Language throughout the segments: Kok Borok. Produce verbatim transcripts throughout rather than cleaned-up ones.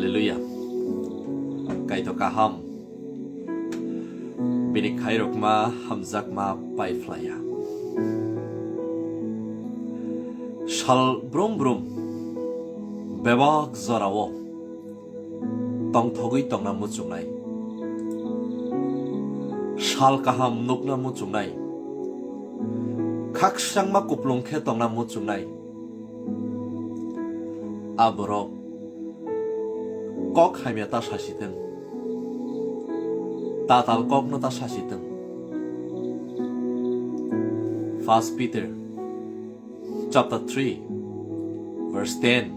Hallelujah. Kaitor kaham. Bini khairokma hamjakma pai phlaiya. Sal brum brum bebak jorao tongthogwi tongna muchungnai. Sal kaham nukna muchungnai. Khakchangma kuplung khe tongna muchungnai. A borok kok hamya ta sasitwng, tatal kokno ta sasitwng. First Peter chapter three, verse ten.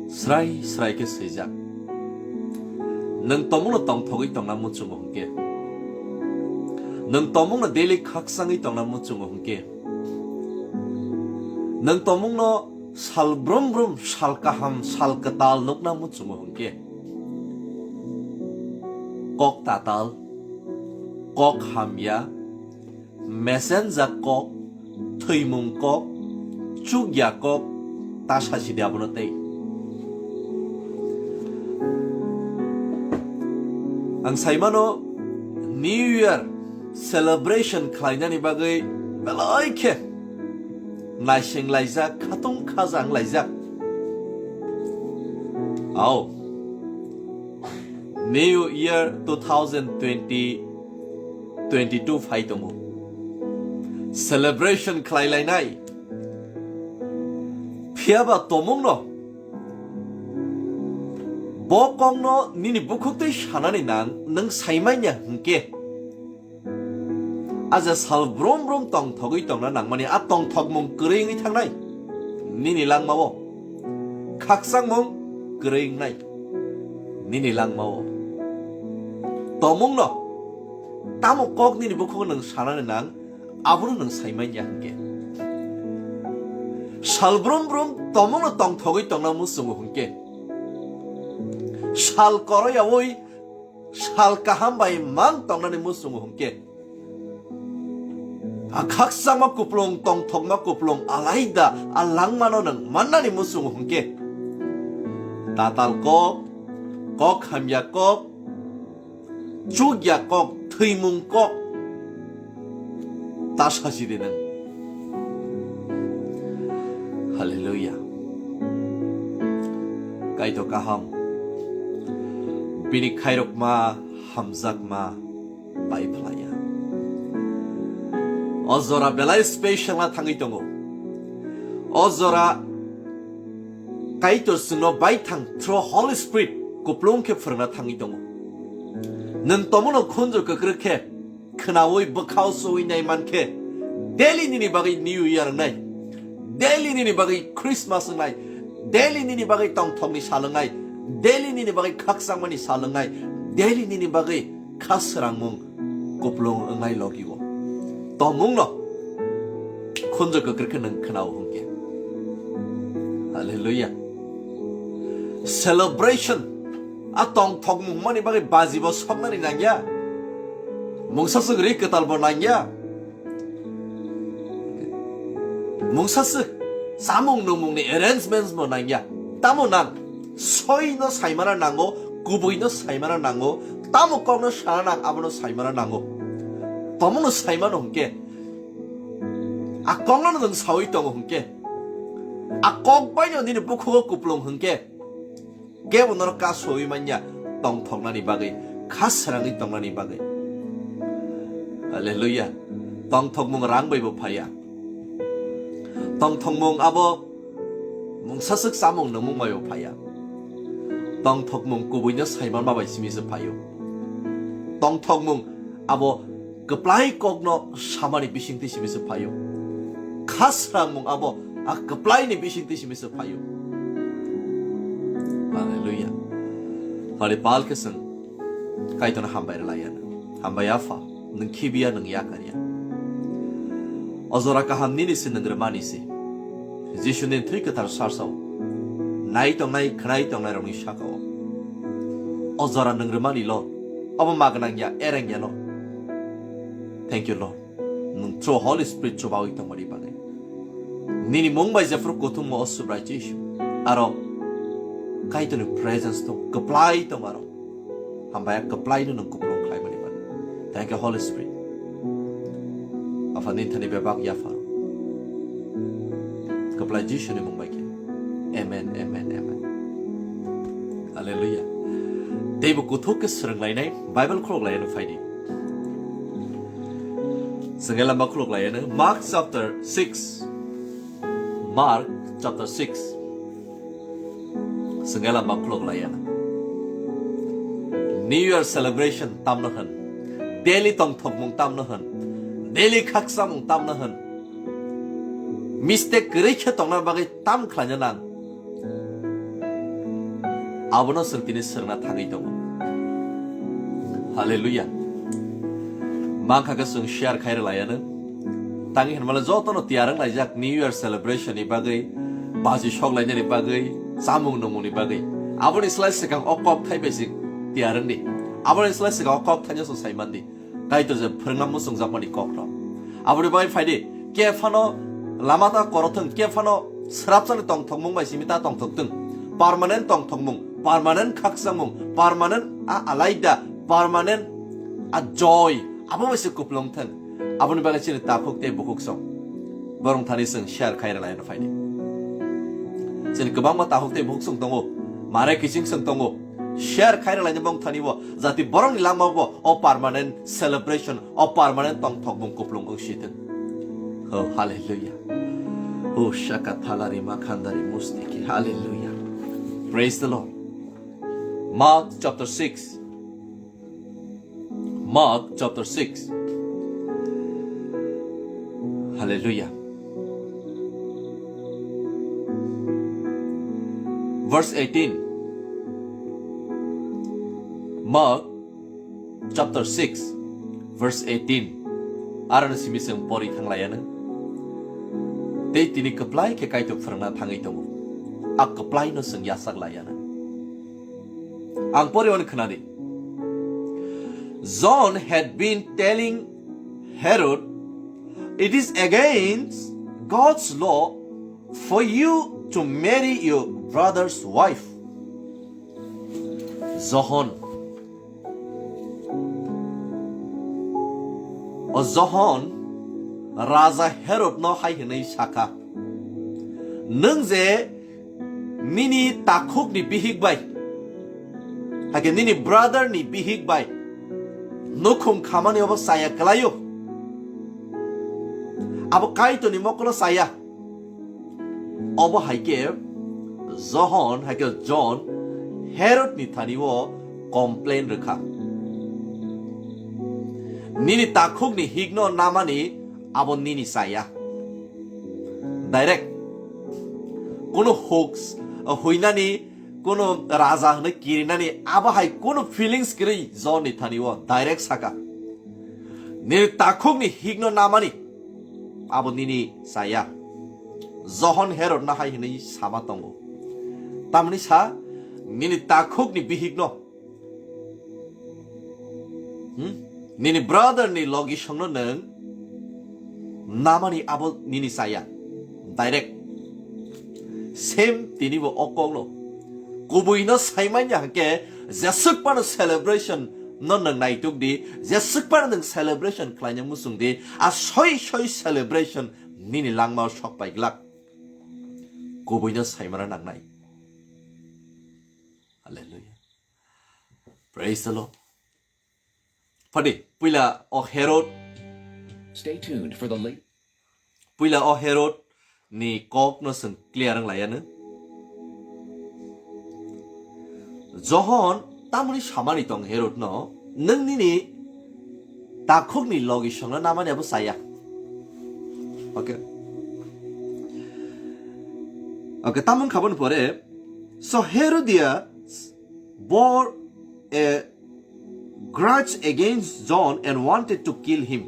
Srai srai khe swijak. Nwng tomungno tongthogwi tongna muchungo hwnkhe, nwng tomungno daily khakchangwi tongna muchungo hwnkhe, nwng tomungno sal brum brum, sal kaham, sal kwtal nukna muchungo hwnkhe, kok tatal, kok hamya, mesenjak kok, thwimung kok, chukya kok, ta sasi di abono tei. Ang saimano New Year celebration khlainani bagwi belai khe naising laijak, khatung khajang laijak. Ao, New Year two thousand twenty, twenty-two phai tongo. Celebration khlai lainai. Phiya ba tomungno, bo kokno nini bukhuktwi sanani nang, nwng saimanya hwnkhe, a je sal brum brum tongthogwi tongna nangmani, a tongthokmung kwrwi wngwi thangnai. Nini langmao khakchangmung kwrwi wngnai. Nini langmao tomungno tamo kok nini bukhugo nwng sanani nang, abono nwng saimanya hwnkhe, sal brum brum tomungno tongthogwi tongna muchungo hwnkhe, sal koroyaui sal kaham bai mang tongnani muchungo hwnkhe, a khakchangma kuplung, tongthokma kuplung, alaida a langmano nwng mannani muchungo hwnkhe, tatal kok, kok hamya kok, chukya kok, thwimung kok, ta sasi di nwng. Hallelujah. Kaitor kaham. Bini khairokma, hamjakma pai phlaiya. O jora belai special na thangwi tongo. O jora Kaitor chwngno baithang through Holy Spirit kuplung khe phwrwngna thangwi tongo. Nwng tomungno khunju kwkrwk khe khnaui bwkhao suwi nai mankhe, daily nini bagwi New Year wngnai, daily nini bagwi Christmas wngnai, daily nini bagwi tongthokni sal wngnai, daily nini bagwi khakchangmani sal wngnai, daily nini bagwi kha srangmung kuplung wngnai logi-o. Tomungno khunju kwkrwk khe nwng khna-o hwnkhe. Hallelujah. Celebration. A tongthokmung hwnmani bagwi bajibo soknani nangya. Mungsaswk ri kwtalbo nangya. Mungsaswk chamung nungmungni arrangements bo nangya. Tamo nang? Soino saimana nango, kubuino saimana nango, tamo kokno sana nang abono saimana nango. Tomono saimano hwnkhe, a kokno nwng sawi tongo hwnkhe, a kok baino nini bukhugo kuplung hwnkhe, kebo norok kasowi manya tongthoknani bagwi, kha srangwi tongnani bagwi. Hallelujah. Tongthokmung rang bai bo phaiya. Tongthokmung abo mungsaswk chamung nungmung bai bo phaiya. Tongthokmung kubuino saimanma bai simi se phaio. Tongthokmung abo kwplai kokno samani bisingtwi simi se phaio. Kha srangmung abo a kwplaini bisingtwi simi se phaio. Hallelujah. Hali pal khe chwng Kaitorno hambai rwlaiya. Hambai Apha, nwng khibiya, nwng yakarya. O jora kaham nini se, nwng rwmani se. Jisuni thwi kwthar sarsao nai tongnai, khwnai tongnairokni sakao o jora nwng rwmani lo, obo ma gwnang ya, ereng ya lo. Thank you, Lord. Nwng through Holy Spirit chubawi tongmani bagwi. Nini mung bai jephru kuthummo o Subrai Jisu. Aro Kaitorni presence tong, kwplai tong aro. Hambai kwplai no nung kuplung khlai mani mani. Thank you, Holy Spirit. Apha nini thani bebak yaphar. Kwplai Jisu ni mung bai khe. Amen, amen, amen. Hallelujah. Teibo kuthuk khe swrwng lainai, Bible khulok lai ano phaidi. Sengela ma khulok lai ano. Mark chapter six. Mark chapter six. Sengela ma khulok lai ano. New Year celebration tamno hwn. Daily tongthokmung tamno hwn. Daily khaksamung tamno hwn. Mistake kwrwi khe tongna bagwi tam khlaina nang. Abono chwng tini swrwngna thangwi tongo. Hallelujah. Mankha khe chwng share khai rwlaiano. Tangwi hinmale jotono tiyar wnglaijak New Year celebration ni bagwi, baji sok lainani bagwi, chamung nungmungni bagwi. Aboni slai swkang o kok thai bai se tiyar wngdi. Aboni slai swkang o kok thaino chwng sai mandi. Kaitor je phwrwngna muchungjakmani kokrok. Aboni bagwi phaidi, khe phano lama ta korothwng, khe phano srapsani tongthokmung bai simi ta tongthoktwng. Permanent tongthokmung, permanent khakchangmung, permanent a alaida, permanent a joy, abo bai se kuplung thwng. Aboni bagwi chini takhuk tei bukhuk song. Borong thani chwng share khai rwlai ano phaidi. Chini kwbangma takhuk tei bukhuk song tongo, mare kiching song tongo. Share khai rwlaini bong thani bo, jati borokni langma bo o permanent celebration, o permanent tongthokmung kuplung wng si thwng. Oh, hallelujah. Oh, shaka thalari makhandari mustiki. Hallelujah. Praise the Lord. Mark chapter six. Mark chapter six. Hallelujah. Verse eighteen. Mark chapter six, verse eighteen. Arani simi chwng pori thang laiano. Tei tini kwplai khe Kaitor phwrwngna thangwi tongo. A kwplai no chwng yasak laiano. Ang pori hwn khwnadi. John had been telling Herod, "It is against God's law for you to marry your brother's wife." Johon. O Johon Raja Herod no hai hwnwi sakha, "Nwng je nini takhukni bihik bai, hakhe nini brother ni bihik bai nukhung khamani obo chaya kwlaio, abo Kaitorni mokolo chaya." Obo hai khe Johon, hai khe John Herod ni thani o complain rwkha, "Nini takhukni hikno namani abo nini chaya." Direct. Kono hoax, huinani, kono raja hwnwi kirinani, abo hai kono feelings kwrwi John ni thani o direct saka, "Nini takhukni hikno namani abo nini chaya." Johon Herod no hai hwnwi sama tongo. Tamni sa, "Nini takhukni bihikno, hmm? Nini brother ni logi songno nwng namani abo nini chaya." Direct. Same tini bo o kokno. Kubui no saimanya hwnkhe jeswk phano celebration no nwng naituk di, jeswk phano nwng celebration khlaina muchung di, a soi soi celebration nini langma o sok pai glak. Kubui no saimana nangnai. Hallelujah. Praise the Lord. Phadi, puila o Herod. Stay tuned for the late. Puila o Herod ni kok no chwng clear wng laiya no. Johon tamoni samani tong Herod no, "Nwng nini takhuk ni logi songno namani abo chaya." Okay. Okay, tamon khabon pore, so Herodias bore a grudge against John and wanted to kill him.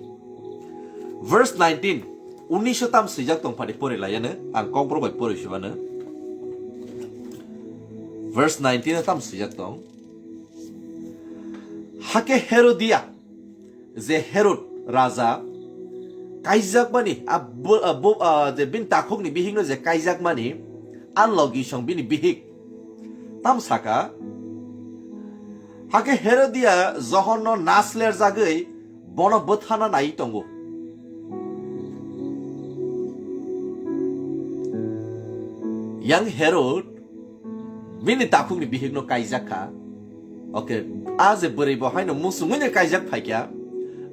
Verse nineteen, unisho tam swijak tong phadi pori layano, ang kokborok bai pori sibano. Verse nineteen tam swijak tong. Hake Herodia, je Herod raja kaijakmani, a bo-, a bo-, a je bini takhukni bihikno je kaijakmani, a logi song bini bihik Tam saka, hakhe Herodia Johonno naslerjagwi bono bwthana naiwi tongo. Yang Herod bini takhukni bihikno kaijak kha. Oke, a je bwrwi bo haino musungwino kaijak phaikha.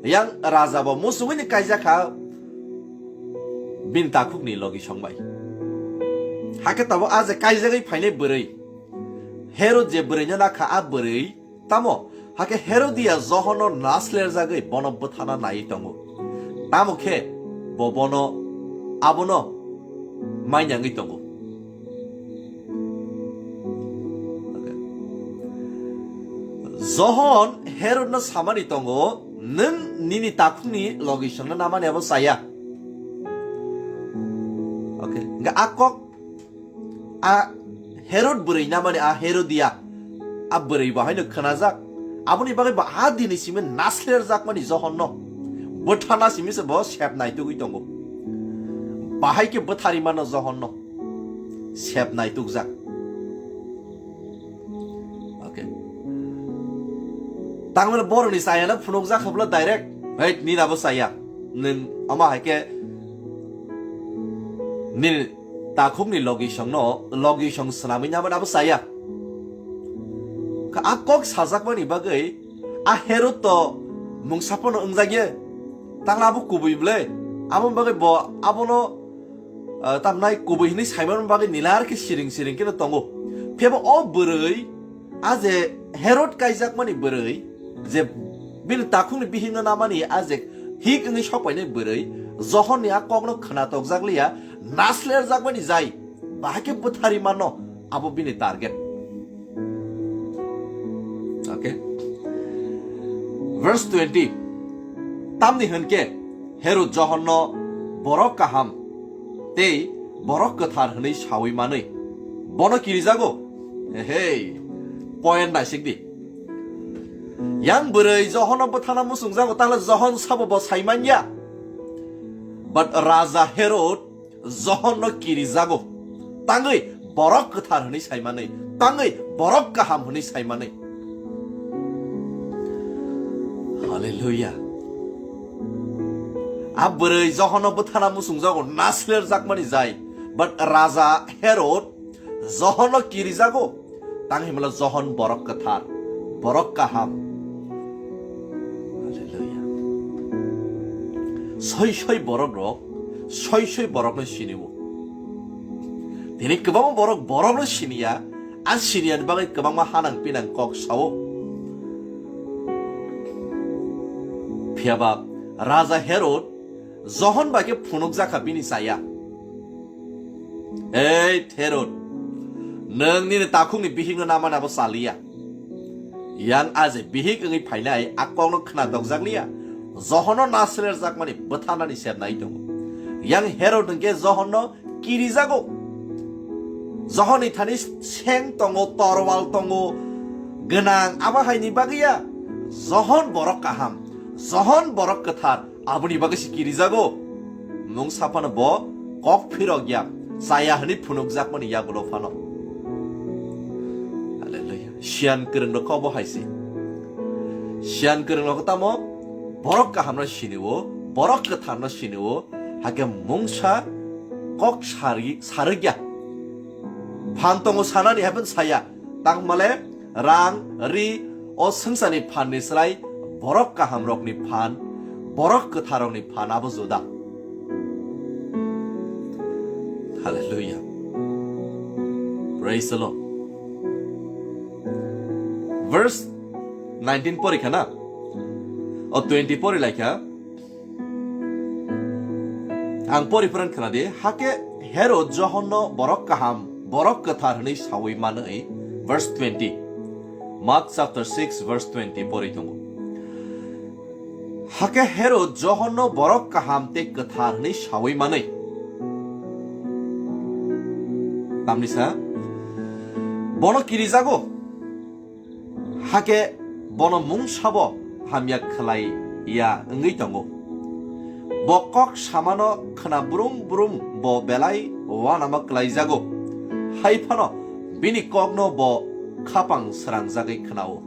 Yang raja bo musungwino kaijak kha bini takhukni logi songbai. Hakhe tabuk a je kaijagwi phainai bwrwi, Herod je bwrwino nakha a bwrwi, tamo hakhe Herodia Johonno naslerjagwi bono bwthana naiwi tongo. Tamo khe bo bono abono mainyangwi tongo. Johon Herodno samani tongo, "Nwng nini takhukni logi songno namani abo chaya." Oke, hwnkhe a kok, a Herod bwrwi namani a Herodia, a bwrwi bo haino khwnajak. Aboni bagwi bo a dini simi naslerjakmani Johonno bwthana simi se bo sep naitugwi tongo. Bahai khe bwthari mano Johonno, sep naitukjak. Oke. Tangmani borokni chayana phunukjak kha bwla direct, "Hei, nini abo chaya. Nwng ama hai khe nini takhukni logi songno, logi song swnamwi nabani abo chaya." Kha a kok sajakmani bagwi a Herod to mungsa phano wngjak ye. Tangla abo kubui bwle. Aboni bagwi bo abono, ah, tamnai kubui hinwi saimani bagwi nilar khe siring siring kheno tongo. Phebo o bwrwi, a je Herod kaijakmani bwrwi, je bini takhukni bihikno namani a je hik wngwi sokpainai bwrwi, Johonni a kokno khwnatokjak liya, naslerjakmani jai, bahai khe bwthari mano, abo bini target. Okay. Verse twenty. Tamni hwnkhe Herod Johonno borok kaham tei borok kwthar hwnwi sawi manwi bono kirijago. Hei, point naisik di. Yang bwrwi Johonno bwthana muchungjago, tangla Johon sabo bo sai manya. But Raja Herod Johonno kirijago, tangwi borok kwthar hwnwi sai manwi, tangwi borok kaham hwnwi sai manwi. Hallelujah. A bwrwi Johonno bwthana muchungjago, naslerjakmani jai. But Raja Herod Johonno kirijago, tang himla Johon borok kwthar, borok kaham. Hallelujah. Soi soi borok rok, soi soi borok no sini o. Tini kwbangma borok, borok no siniya, a siniya ni bagwi kwbangma hanang pinang kok sao. Phiyaba Raja Herod Johon bai khe phunukjak kha bini chaya. Ei Herod, nwng nini takhukni bihikno namani abo chaliya. Yang a je bihik wngwi phainai a kokno khna dokjak liya. Johonno naslerjakmani bwtharnani sep nai tongo. Yang Herod hwnkhe Johonno kirijago. Johonni thani seng tongo, torwal tongo, gwnang, abo haini bagwi ya. Johon borok kaham, Johon borok kwthar, aboni bagwi se kirijago. Mungsa phano bo kok phirok ya, chaya hwnwi phunukjakmani yagulo phano. Hallelujah. Siyan kwrwng rok khe obo hai se. Siyan kwrwng rok tamo borok kaham no sini o, borok kwthar no sini o, hakhe mungsa kok sari, sarikya. Phan tongo sanani hapheno saya. Tangmale rang, ri, o swngcharni phanni slai borok kahamrokni phan, borok kwtharrokni phan abo juda. Hallelujah. Praise the Lord. Verse nineteen pori kha na? O twenty pori lai kha. Ang pori pran khna di, hakhe Herod Johonno borok kaham, borok kwthar hwnwi sawi manwi. Verse twenty. Mark chapter six verse twenty pori tongo. Hakhe Herod Johonno borok kaham tei kwthar hwnwi sawi manwi. Tamni sa? Bono kirijago. Hakhe bono mungsabo hamya khlai ya wngwi tongo. Bo kok samano khna brum brum bo belai uanama klaijago. Hai phano bini kokno bo khapang srangjagwi khnao.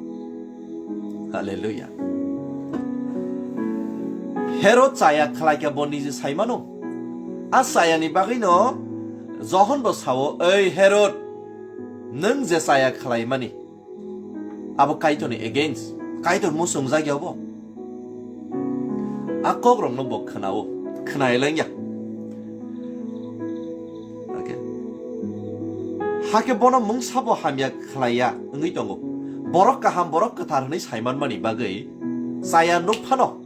Hallelujah. Herod chaya khlaikha bo niji saimano. A chayani bagwino Johon bo sao, "Ei Herod, nwng je chaya khlaimani, abo Kaitorni against, Kaitor muchungjak ya obo." A kokrokno bo khnao, khnailangya. Okay. Hakhe bono mungsa bo hamya khlaiya wngwi tongo. Borok kaham, borok kwthar hwnwi saimanmani bagwi chaya nuk phano.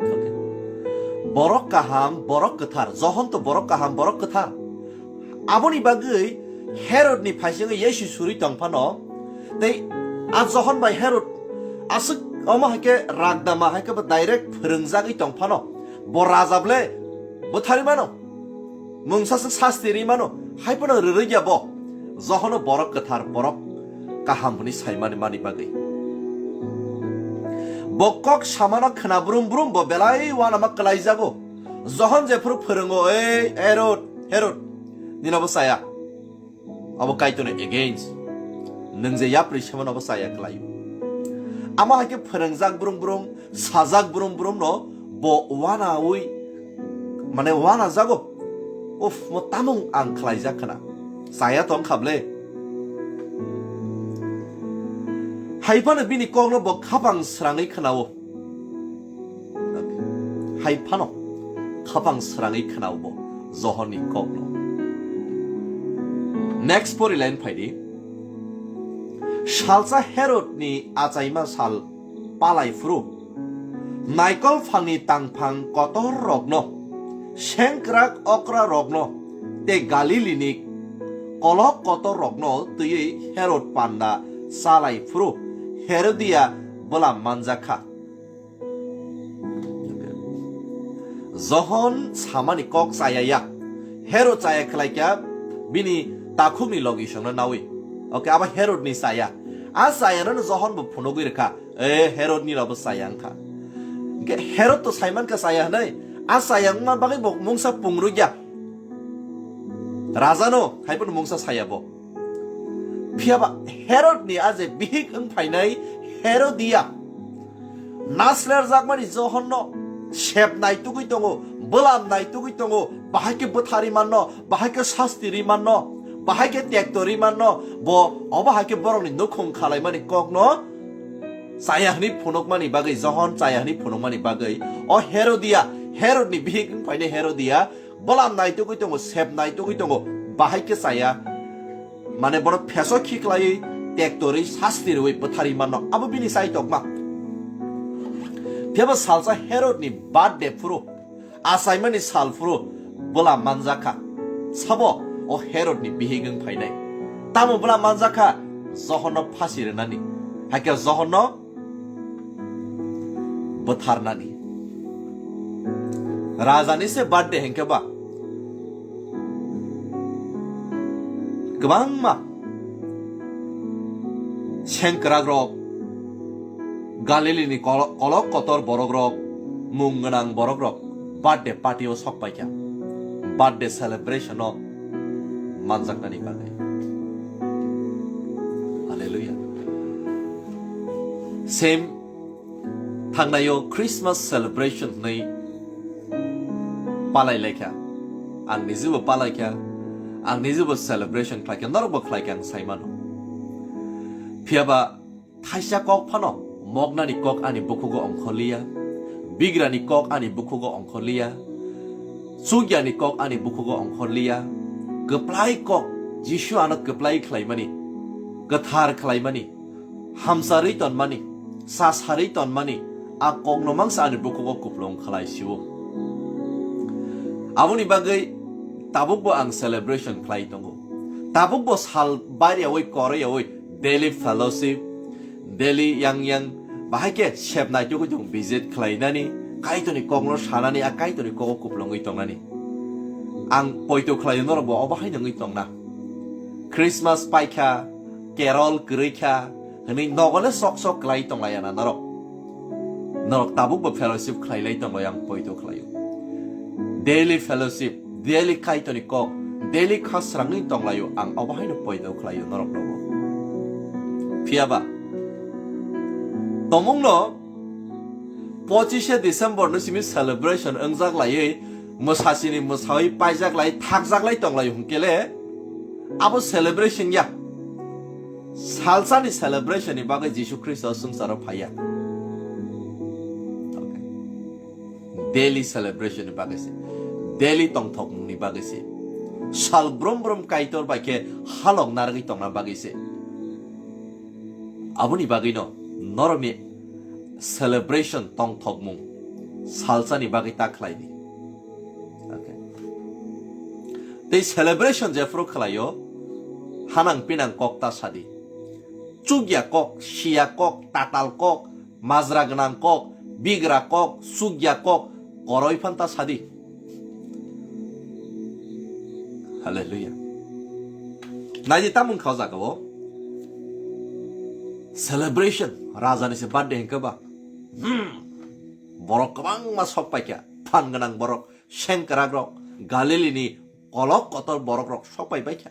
Okay. Borok kaham, borok kwthar, Johon to borok kaham, borok kwthar. Aboni bagwi Herodni phaisingwi Yesu suri tong phano, tei a Johon bai Herod aswk omo hai khe ragdama hai khe bo direct phwrwngjagwi tong phano, bo raja ble bwtharwi mano, mungsa swk sasti rwi mano, hai phano rwrwngya bo. Johono borok kwthar, borok kaham hwnwi saimani mani bagwi. Bo kok samano khna brum brum bo belai uanama kwlaijago. Johon jephuru phwrwngo, "Ei Herod, Herod, nini obo chaya. Obo Kaitorni against. Nwng je yapri semano obo chaya kwlaio." Amo hai khe phwrwngjak brum brum, sajak brum brum no bo uanaui, mane uanajago. Uf, mo tamung ang khlaijak khna. Chaya tong kha ble. Hai phano bini kokno bo khapang srangwi khnao. Hai phano khapang srangwi khnao bo Johonni kokno. Next pori line phaidi. Salsa Herodni achaima sal palai phuru, naikol phangni tangphang kotor rokno, sengkrak okra rokno, tei Galilini kolok kotor rokno twiwi Herod panda chalai phuru, Herodia bwlam manjak kha. Johon samani kok chaya ya. Herod chaya khlai kha bini takhukni logisongno nawi. Oke, abo Herodni chaya. A chayano Johon bo phunugwi rwkha. E, Herodni rabo chaya wngkha. Hingke Herod to saiman kha chaya hwnwi. A chaya wngma bagwi bo mungsa pungrwkya. Rajano hai phano mungsa saya bo. Phiyaba Herodni a je bihik wng phainai Herodia naslerjakmani Johonno sep naitugwi tongo, bwlam naitugwi tongo, bahai khe bwtharwi manno, bahai khe sasti rwi manno, bahai khe tekto rwi manno, bo obo hai khe borokni nukhung khalaimani kokno chaya hwnwi phunukmani bagwi, Johon chaya hwnwi phunukmani bagwi o Herodia, Herodni bihik wng phainai Herodia, bwlam naitugwi tongo, sep naitugwi tongo, bahai khe chaya. Mane bono pheso khiklaiwi, tektorwi, sasti rwui, bwtharwi manno, abo bini chaitokma. Phiyaba salsa Herodni birthday phuru, achaimani sal phuru bwlam manjakha. Sabo o Herodni bihik wng phainai. Tamo bwlam manjakha? Johonno phasi rwnani. Hakhe Johonno bwtharnani. Rajani se birthday hingke ba kwbangma sengkwrak rok, Galilini kolo-, kolok kotor borok rok, mung gwnang borok rok birthday party o sok paikha, birthday celebration o manjaknani bagwi. Hallelujah. Same thangnaio Christmas celebration hwnwi palai laikha. Ang nijebo palai kha, ang nijebo celebration khlai kha, norokbo khlai kha, ang sai mano. Phiyaba thaisa kok phano moknani kok ani bukhugo ongkhorliya, bigrani kok ani bukhugo ongkhorliya, chukyani kok ani bukhugo ongkhorliya, kwplai kok, Jisu ano kwplai khlaimani, kwthar khlaimani, hamsarwi tonmani, sasarwi tonmani, a kokno mangsa ani bukhugo kupulung khlai sio. Aboni bagwi tabukbo ang celebration khlai tongo. Tabukbo sal bariyawi koroyawi daily fellowship, daily yang yang bahai khe sep naitugwi tongo visit khlainani, Kaitorni kokno sanani, a Kaitorni kogo kupulungwi tongnani. Ang poito khlaio norokbo obo hai nungwi tongna. Christmas paikha, carol kwrwi kha, hwnwi nogole sok sok khlai tonglaiya na norok. Norok tabukbo fellowship khlailai tonglai ang poito khlaio. Daily fellowship, daily Kaitorni kok, Daily kha srangwi tonglaio, ang obo haino poito khlaio norokno bo. Phiyaba tomungno pochishe December no simi celebration wngjak laiwi, mwsasini mwsawi paijak lai, thakjak lai tonglaio hwnkhe le, abo celebration ya. Salsani celebration ni bagwi Jisu Khristo swngcharo phaiya. Daily celebration ni bagwi se, daily tongthokmung ni bagwi se, sal brum brum Kaitor bai khe halok narwgwi tongna bagwi se. Aboni bagwino norokni celebration tongthokmung salsani bagwi ta khlai di. Okay. Tei celebration jephru khlaio, hanang pinang kok ta sadi. Chukya kok, siya kok, tatal kok, majra gwnang kok, bigra kok, sukya kok, koroi phan ta sadi. Hallelujah. Naidi tamung kha o jaga o celebration, raja ni se birthday hwnkhe ba. Hmm. Borok kwbangma sok paikha, phan gwnang borok, sengkrak rok, Galili ni kolok kotor borok rok sok pai paikha.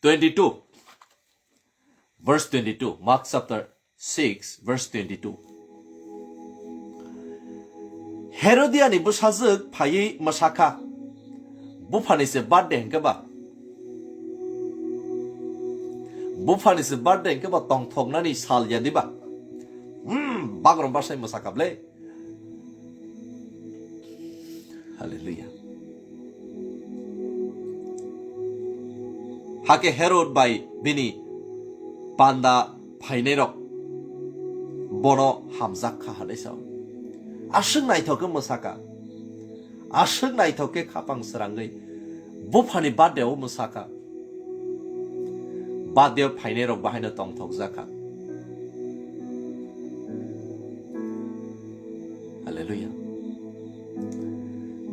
Twenty-two, verse twenty-two, Mark chapter six, verse twenty-two. Herodiani bwsajwk phaiwi mwsakha, buphani se birthday hwnkhe ba, buphani se birthday hwnkhe ba tongthoknani sal ya diba? Hmm, bagrom basai mwsakha ble. Hallelujah. Hakhe Herod bai bini panda phainairok bono hamjak kha hwnwi sao. Aswk naithok khe mwsakha, aswk naithok khe khapang srangwi buphani birthday o mwsakha. Birthday o phainairok bahaino tongthokjak kha. Hallelujah.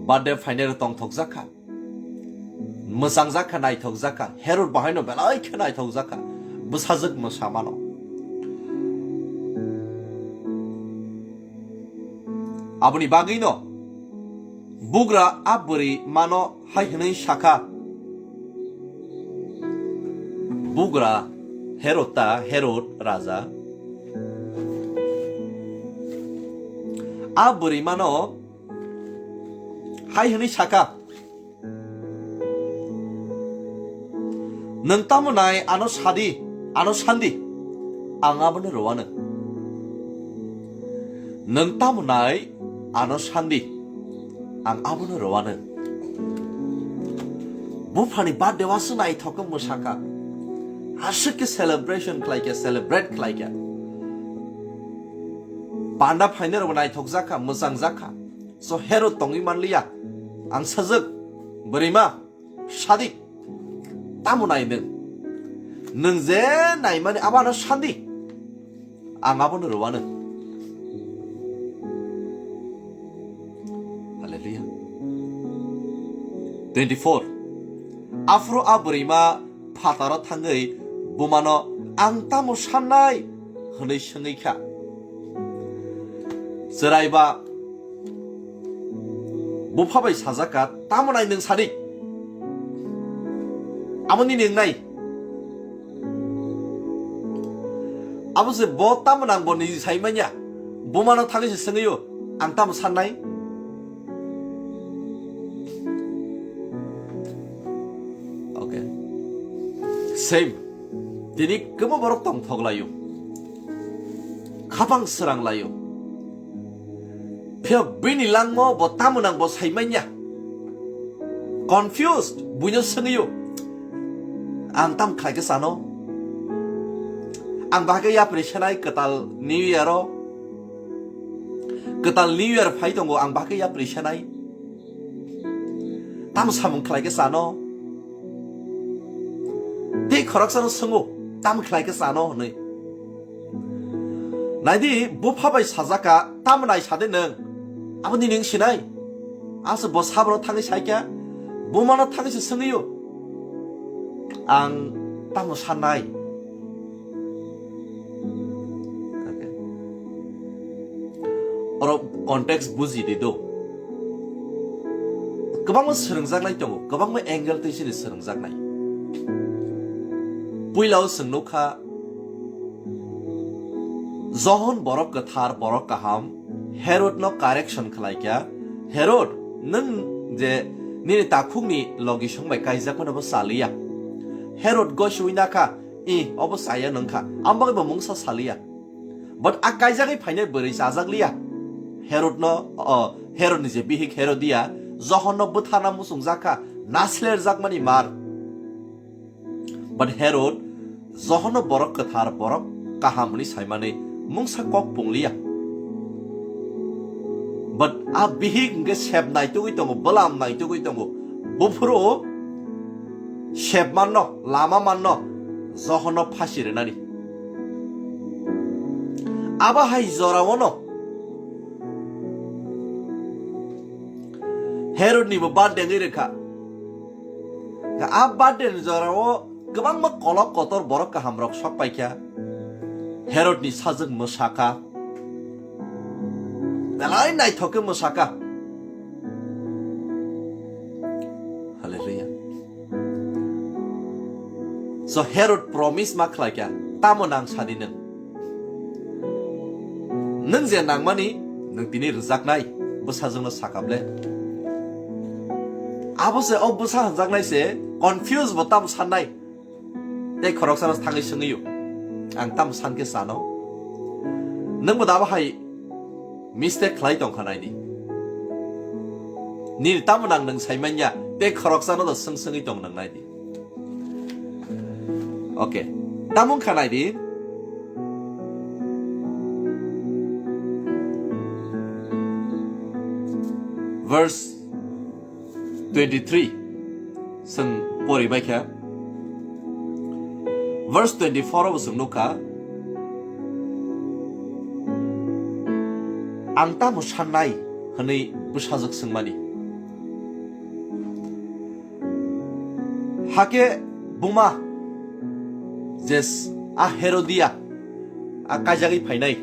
Birthday phainairok tongthokjak kha. Mwchangjak kha, naithokjak kha. Herod bahaino belai khe naithokjak kha. Bwsajwk mwsa mano. Aboni bagwino bugra a bwrwi mano hai hwnwi sakha, bugra Herod ta, Herod raja, a bwrwi mano hai hwnwi sakha, "Nwng tamo nai ano sadi, ano sandi, ang abono rwano. Nwng tamo nai ano sandi, ang abono rwano." Buphani birthday o aswk naithok khe mwsakha, aswk khe celebration khlaikha, celebrate khlaikha. Panda phainairokbo naithokjak kha, mwchangjak kha. So Herod tongwi manliya, ang sajwk, "Bwrwima, sadi, tamo nai nwng? Nwng je naimani abono sandi, ang abono rwano." Hallelujah. Twenty-four. Aphuru a bwrwima phataro thangwi bumano, "Ang tamo sannai?" hwnwi swngwi kha. Chwrai ba bupha bai sajak kha, "Tamo nai nwng sadi? Amo nini wngnai?" Abo se bo tamo nang bo niji sai manya. Bumano thangwi se swngwi o, "Ang tamo sannai?" Okay. Same. Tini kwbangma borok tongthok laio. Khapang srang laio. Phiya bini langmo bo tamo nang bo sai manya. Confused, buino swngwi o, "Ang tam khlai khe sano? Ang bahai khe yapri sanai kwtal New Year o? Kwtal New Year phai tongo, ang bahai khe yapri sanai? Tam samung khlai khe sano?" Tei khoroksano swngo, "Tam khlai khe sano?" hwnwi. Naidi, bupha bai sajak kha, "Tamo nai sade nwng? Abo nini wng sinai?" Asa bo sabro thangwi sai kha, bumano thangwi se swngwi o, "Ang tamo sannai?" Oro context buji di do. Kwbangma swrwngjaknai tongo, kwbangma angle twi chini swrwngjaknai. Puila o chwng nukha, Johon borok kwthar, borok kaham, Herod no correction khlai kha, "Herod, nwng je nini takhukni logisong bai kaijakmano bo chaliya." Herod gosiwi nakha, "I, obo chaya nungkha, ambagwi bo mungsa saliya." But a kaijagwi phainai bwrwi chajakliya. Herod no, o, Herod ni je bihik Herodia, Johon no bwtharna muchungjakha, naslerjakmani mar. But Herod Johonno borok kwthar, borok kaham hwnwi saimani mungsa kok pungliya. But a bihik hwnkhe sep naitugwi tongo, bwlam naitugwi tongo. Buphuru sep manno, lama manno, Johonno phasi rwnani. Abo hai joraono Herod nibo birthday wngwi rwkha. A birthday ni jorao kwbangma kolok kotor borok kahamrok sok paikha. Herod ni sajwk mwsakha. Belai naithok khe mwsakha. Hallelujah. So Herod promise ma khlaikha, tamo nang sadi nwng. Nwng je nangmani, nwng tini rwjaknai, bwsajwkno sakable. Abo se o bwsa hwnjaknai se, confuse bo tamo sannai. Tei khoroksano thangwi swngwi o, "Ang tamo sankhe chano?" Nwngbo dabo hai mistake khlai tongkha naidi. Nini tamo nang nwng saimanya, tei khoroksano do swng swngwi tong nang naidi. Okay. Tamo wngkha naidi. Verse twenty-three. Chwng pori bai kha. Verse twenty-four o bo chwng nukha. "Ang tamo sannai?" hwnwi bwsajwk swngmani. Hakhe buma je s-, a Herodia, a kaijagwi phainai.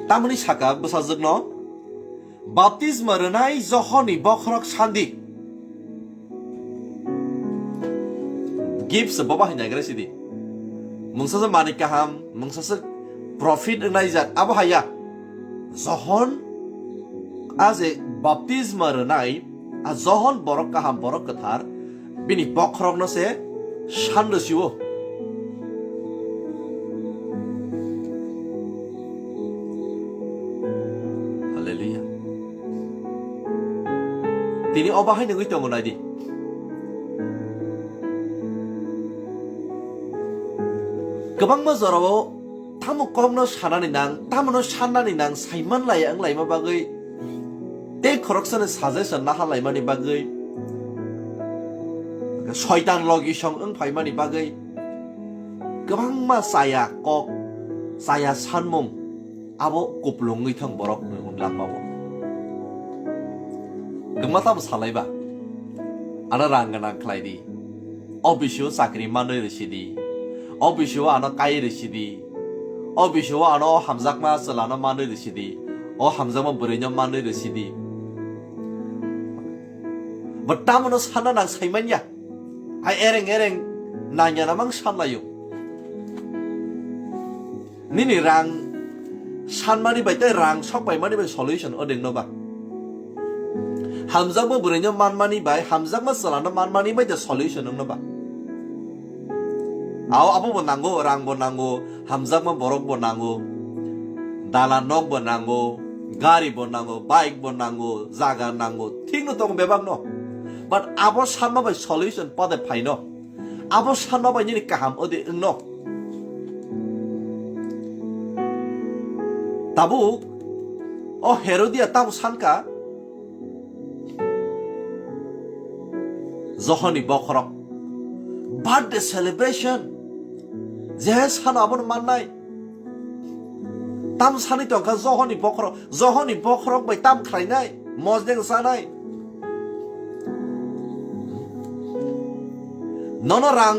Tamoni saka bwsajwkno, "Baptisma rwnai Johonni bokhorok sandi." Gift se boba hai naigra sidi. Mungsa se mani kaham, mungsa se profit wngnai jat, abo haya. Johon, a je baptisma rwnai, a Johon borok kaham, borok kwthar, bini bokhorokno se sando siwo. Hallelujah. Tini obo hai nungwi tongo naidi. Kwbangma jorao tamo kokno sanani nang, tamono sannani nang, saiman laya wnglaima bagwi, tei khoroksani suggestion naha laimani bagwi, soitan logi song wng phaimani bagwi, kwbangma chaya kok, chaya sanmung, abo kuplungwi thang borok ni langmao. Kwma tamo salaiba? Ano rang gwnang khlai di. O bisio chakri manwi rwsidi. O bisio ano kai rwsidi. O bisio ano o hamjakma chwlano manwi rwsidi. O hamjakma bwrwino manwi rwsidi. Bo tamono sana nang saimanya. Ai ereng ereng nanya namang sanlayo. Nini rang sanmani bai tei rang sok paimani bai solution odeng no ba? Hamjakma bwrwino manmani bai, hamjakma chwlano manmani bai tei solution wng no ba? Ao abo bo nango, rang bo nango, hamjakma borok bo nango, dalan nok bo nango, gari bo nango, bike bo nango, jaga nango, thik no tongo bebak no. But abo sanma bai solution pode phaino. Abo sanma bai nini kaham odi wngno. Tabuk o Herodia tamo sanka, Johonni bokhorok birthday celebration, je sano abono mannai. Tam sani tongkha Johonni bokhorok, Johonni bokhorok bai tam khlainai, mosdeng sanai. Nono rang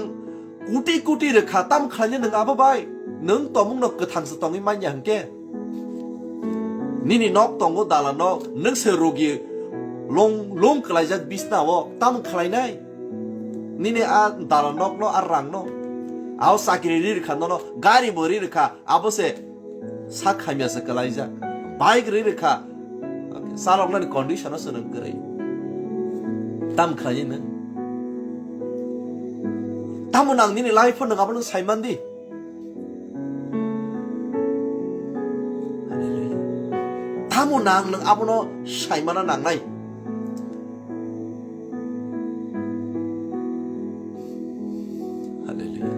kuti kuti rwkha, tam khlainai nwng abo bai? Nwng tomungno kwthang se tongwi manya hwnkhe? Nini nok tongo dalan nok, nwng se rugi Lung lung kwlaijak bisna o tamo khlainai? Nini a dalan nokno, a rangno, ao chakri ri rwkha nono, gari bo ri rwkha, abo se sak hamya se kwlaijak, bike ri rwkha, chaloknani condition o se nwng kwrwi. Tam khlainai nwng? Tamo nang nini life o nwng abono saiman di. Hallelujah. Tamo nang nwng abono saimana nangnai. Hallelujah.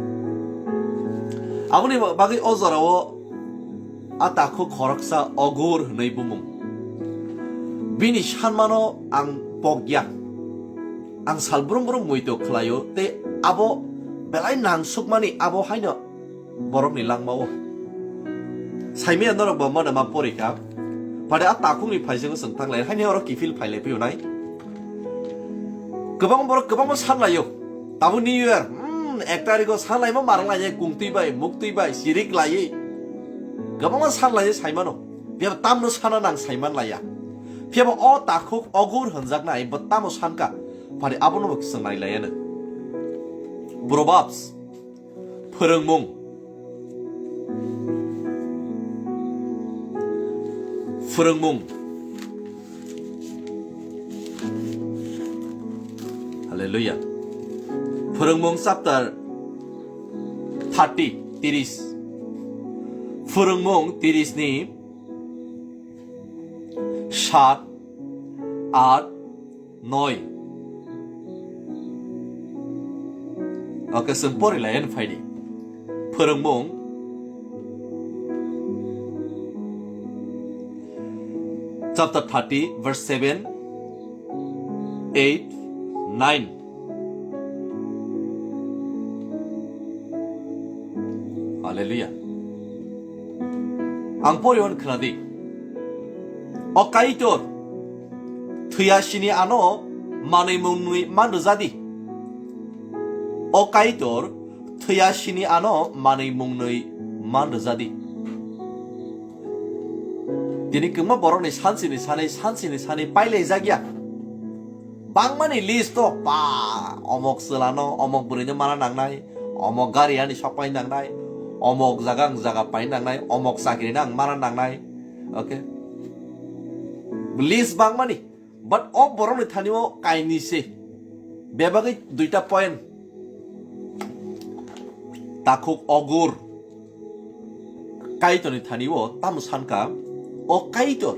Aboni bagwi o jorao a takhuk khoroksa Ogur hwnwi bumung. Bini sanmano ang pokya. Ang sal brum brum muito khlaio, tei abo belai nangsukmani abo haino borokni langmao. Saimaya norok bo mano ma porikha. Phade a takhukni phaisingo chwng thanglai, haini oro kiphil phailai phiyonai. Kwbang borok kwbangma sanlaio. Tabuk New Year, hmm, ek tarikgo sanlaima marwng lainai, kungtwi bai, muktwi bai, sirik laiwi. Kwbangma sanlaio saimano. Phiya tamno sana nang saiman laiya. Phiya bo o takhuk Ogur hwnjaknai bo tamo sanka? Phari abono bo chwng nailaiano. Proverbs, Phwrwngmung. Phwrwngmung. Hallelujah. Phwrwngmung chapter thirty, tiris. Phwrwngmung tiris ni sat, at, noi. Okay, chwng pori lai ani phaidi. Phwrwngmung chapter thirty, verse seven, eight, nine. Hallelujah. Ang pori hwn khna di. O Kaitor, thwiya sini ano manwi mungnwi man rwja di. O Kaitor, thwiya sini ano manwi mungnwi man rwja di. Tini kwbangma borokni sansini sanwi, sansini sanwi pailai jakya. Bangmani list to ba, omok chwlano, omok bwrwino mana nangnai, omok gari ani sok pai nangnai, omok jaga ang jaga pai nangnai, omok chakri no ang mana nangnai. Okay. List bangmani. But o borokni thani o kainwi se. Bebagwi duita point. Takhuk Ogur. Kaitorni thani o tamo sanka, o Kaitor,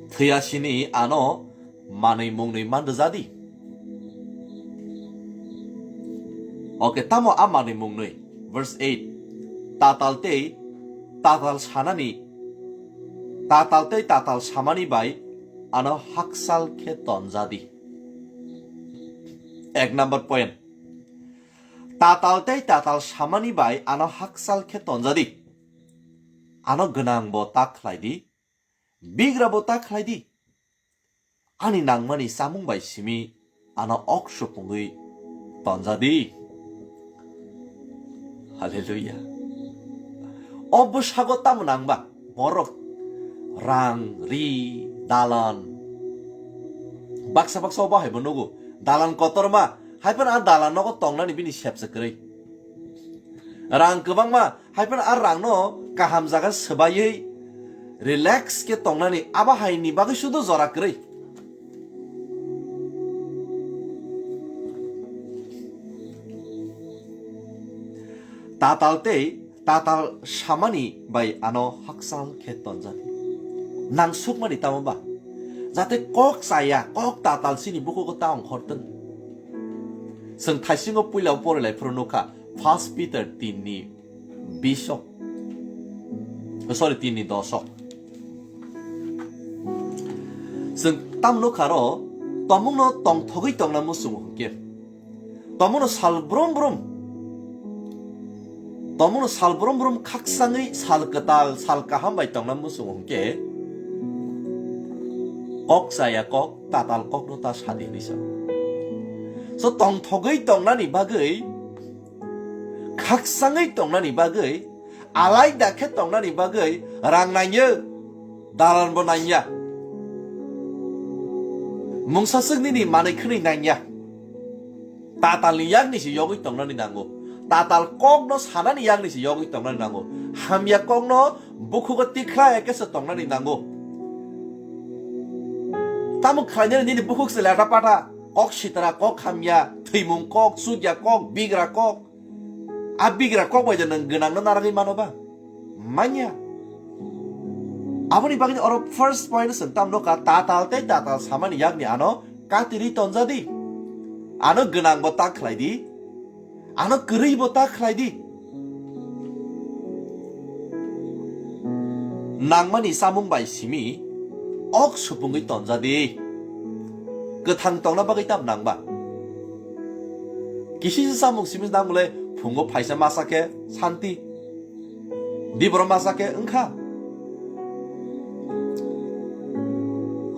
thwiya sini ano manwi mungnwi man rwja di. Okay, tamo a manwi mungnwi. Verse eight. Tatal tei tatal sanani, tatal tei tatal samani bai ano hakchal khe tonja di. Ek number point. Tatal tei tatal samani bai ano hakchal khe tonja di. Ano gwnang bo ta khlai di, bigra bo ta khlai di. Ani nangmani chamung bai simi ano ok supungwi tonja di. Hallelujah. O bwsago tamo nang ba? Borok rang, ri, dalan. Baksa baksa o bahai bo nugo. Dalan kotorma, hai phano a dalan nogo tongnani bini sepsa kwrwi. Rang kwbangma, hai phano a rangno kaham jaga swbaiwi relax khe tongnani abo haini bagwi sudu jora kwrwi. Tatal tei tatal samani bai ano hakchal khe tonjadi. Nang sukmani tamo ba? Jate kok chaya, kok tatal chini bukugo ta ongkhortwng. Chwng thaisingo puila o porilai phuru nukha, First Peter tin ni bisok. Oh, sorry, tin ni dosok. Chwng tam nukha ro, tomungno tongthogwi tongna muchungo hwnkhe. Tomungno sal brum brum. Tomungno sal brum brum khaksangwi sal kwtal, sal kaham bai tongna muchungo hwnkhe. Kok chaya kok, tatal kokno ta sadi hinwi sa. So tongthogwi tongnani bagwi, khaksangwi tongnani bagwi, alaida khe tongnani bagwi rang nangya, dalan bo nangya. Mungsa swk nini manwi khwnwi nangya. Tatalni yakni se yogwi tongnani nango. Tatal kokno sanani yakni se yogwi tongnani nango. Hamya kokno bukhugo tikhlai khe se tongnani nango. Tamo khlainani nini bukhuk se leta pata, kok sitra, kok hamya, thwimung kok, chukya kok, bigra kok. A bigra kok bai de nwng gwnangno naragwi mano ba? Manya. Aboni bagwi oro first point se tam nokha, tatal tei tatal samani yakni ano katirwi tonjadi. Ano gwnangbo ta khlai di. Ano kwrwibo ta khlai di. Nangmani chamung bai simi ok supungwi tonjadi. Kwthang tongna bagwi tam nangba? Kisisa chamung simi nang bole phungo phaisa masa khe santi. Diboro masa khe wngkha.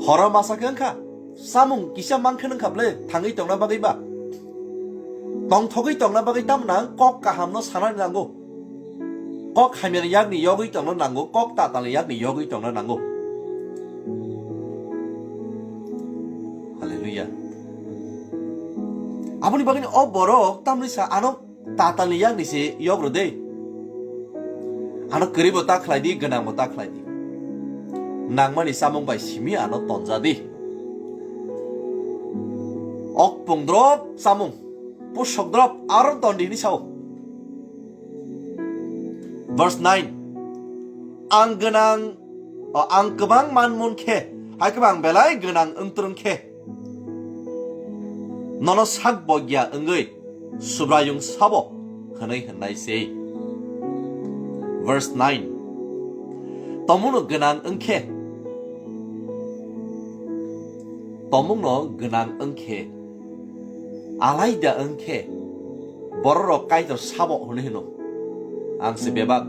Horo masa khe wngkha. Chamung kisa mankhe wngkha bole thangwi tongna bagwi ba? Tongthogwi tongna bagwi tamo nang kok kahamno sanani nango. Kok hamyani yakni yogwi tongna nango, kok tatalni yakni yogwi tongna nango. Hallelujah. Aboni bagwino o borok tamni sa ano tatalni yakni se yokro de. Ano kwrwibo ta khlai di, gwnangbo ta khlai di. Nangmani chamung bai simi ano tonja di. Ok pung drop chamung, pusok drop aro ton di hini sao. Verse nine. Ang gwnang, o, ang kwbang man mun khe, hai kwbang belai gwnang wngtrwng khe, nono sak bogya wngwi Subraiyung sabo hwnwi hwnnai se. Verse nine. Tomungno gwnang wngkhe, tomungno gwnang wngkhe, alaida wngkhe, bororok Kaitor sabo hwnwi hwno. Ang se bebak.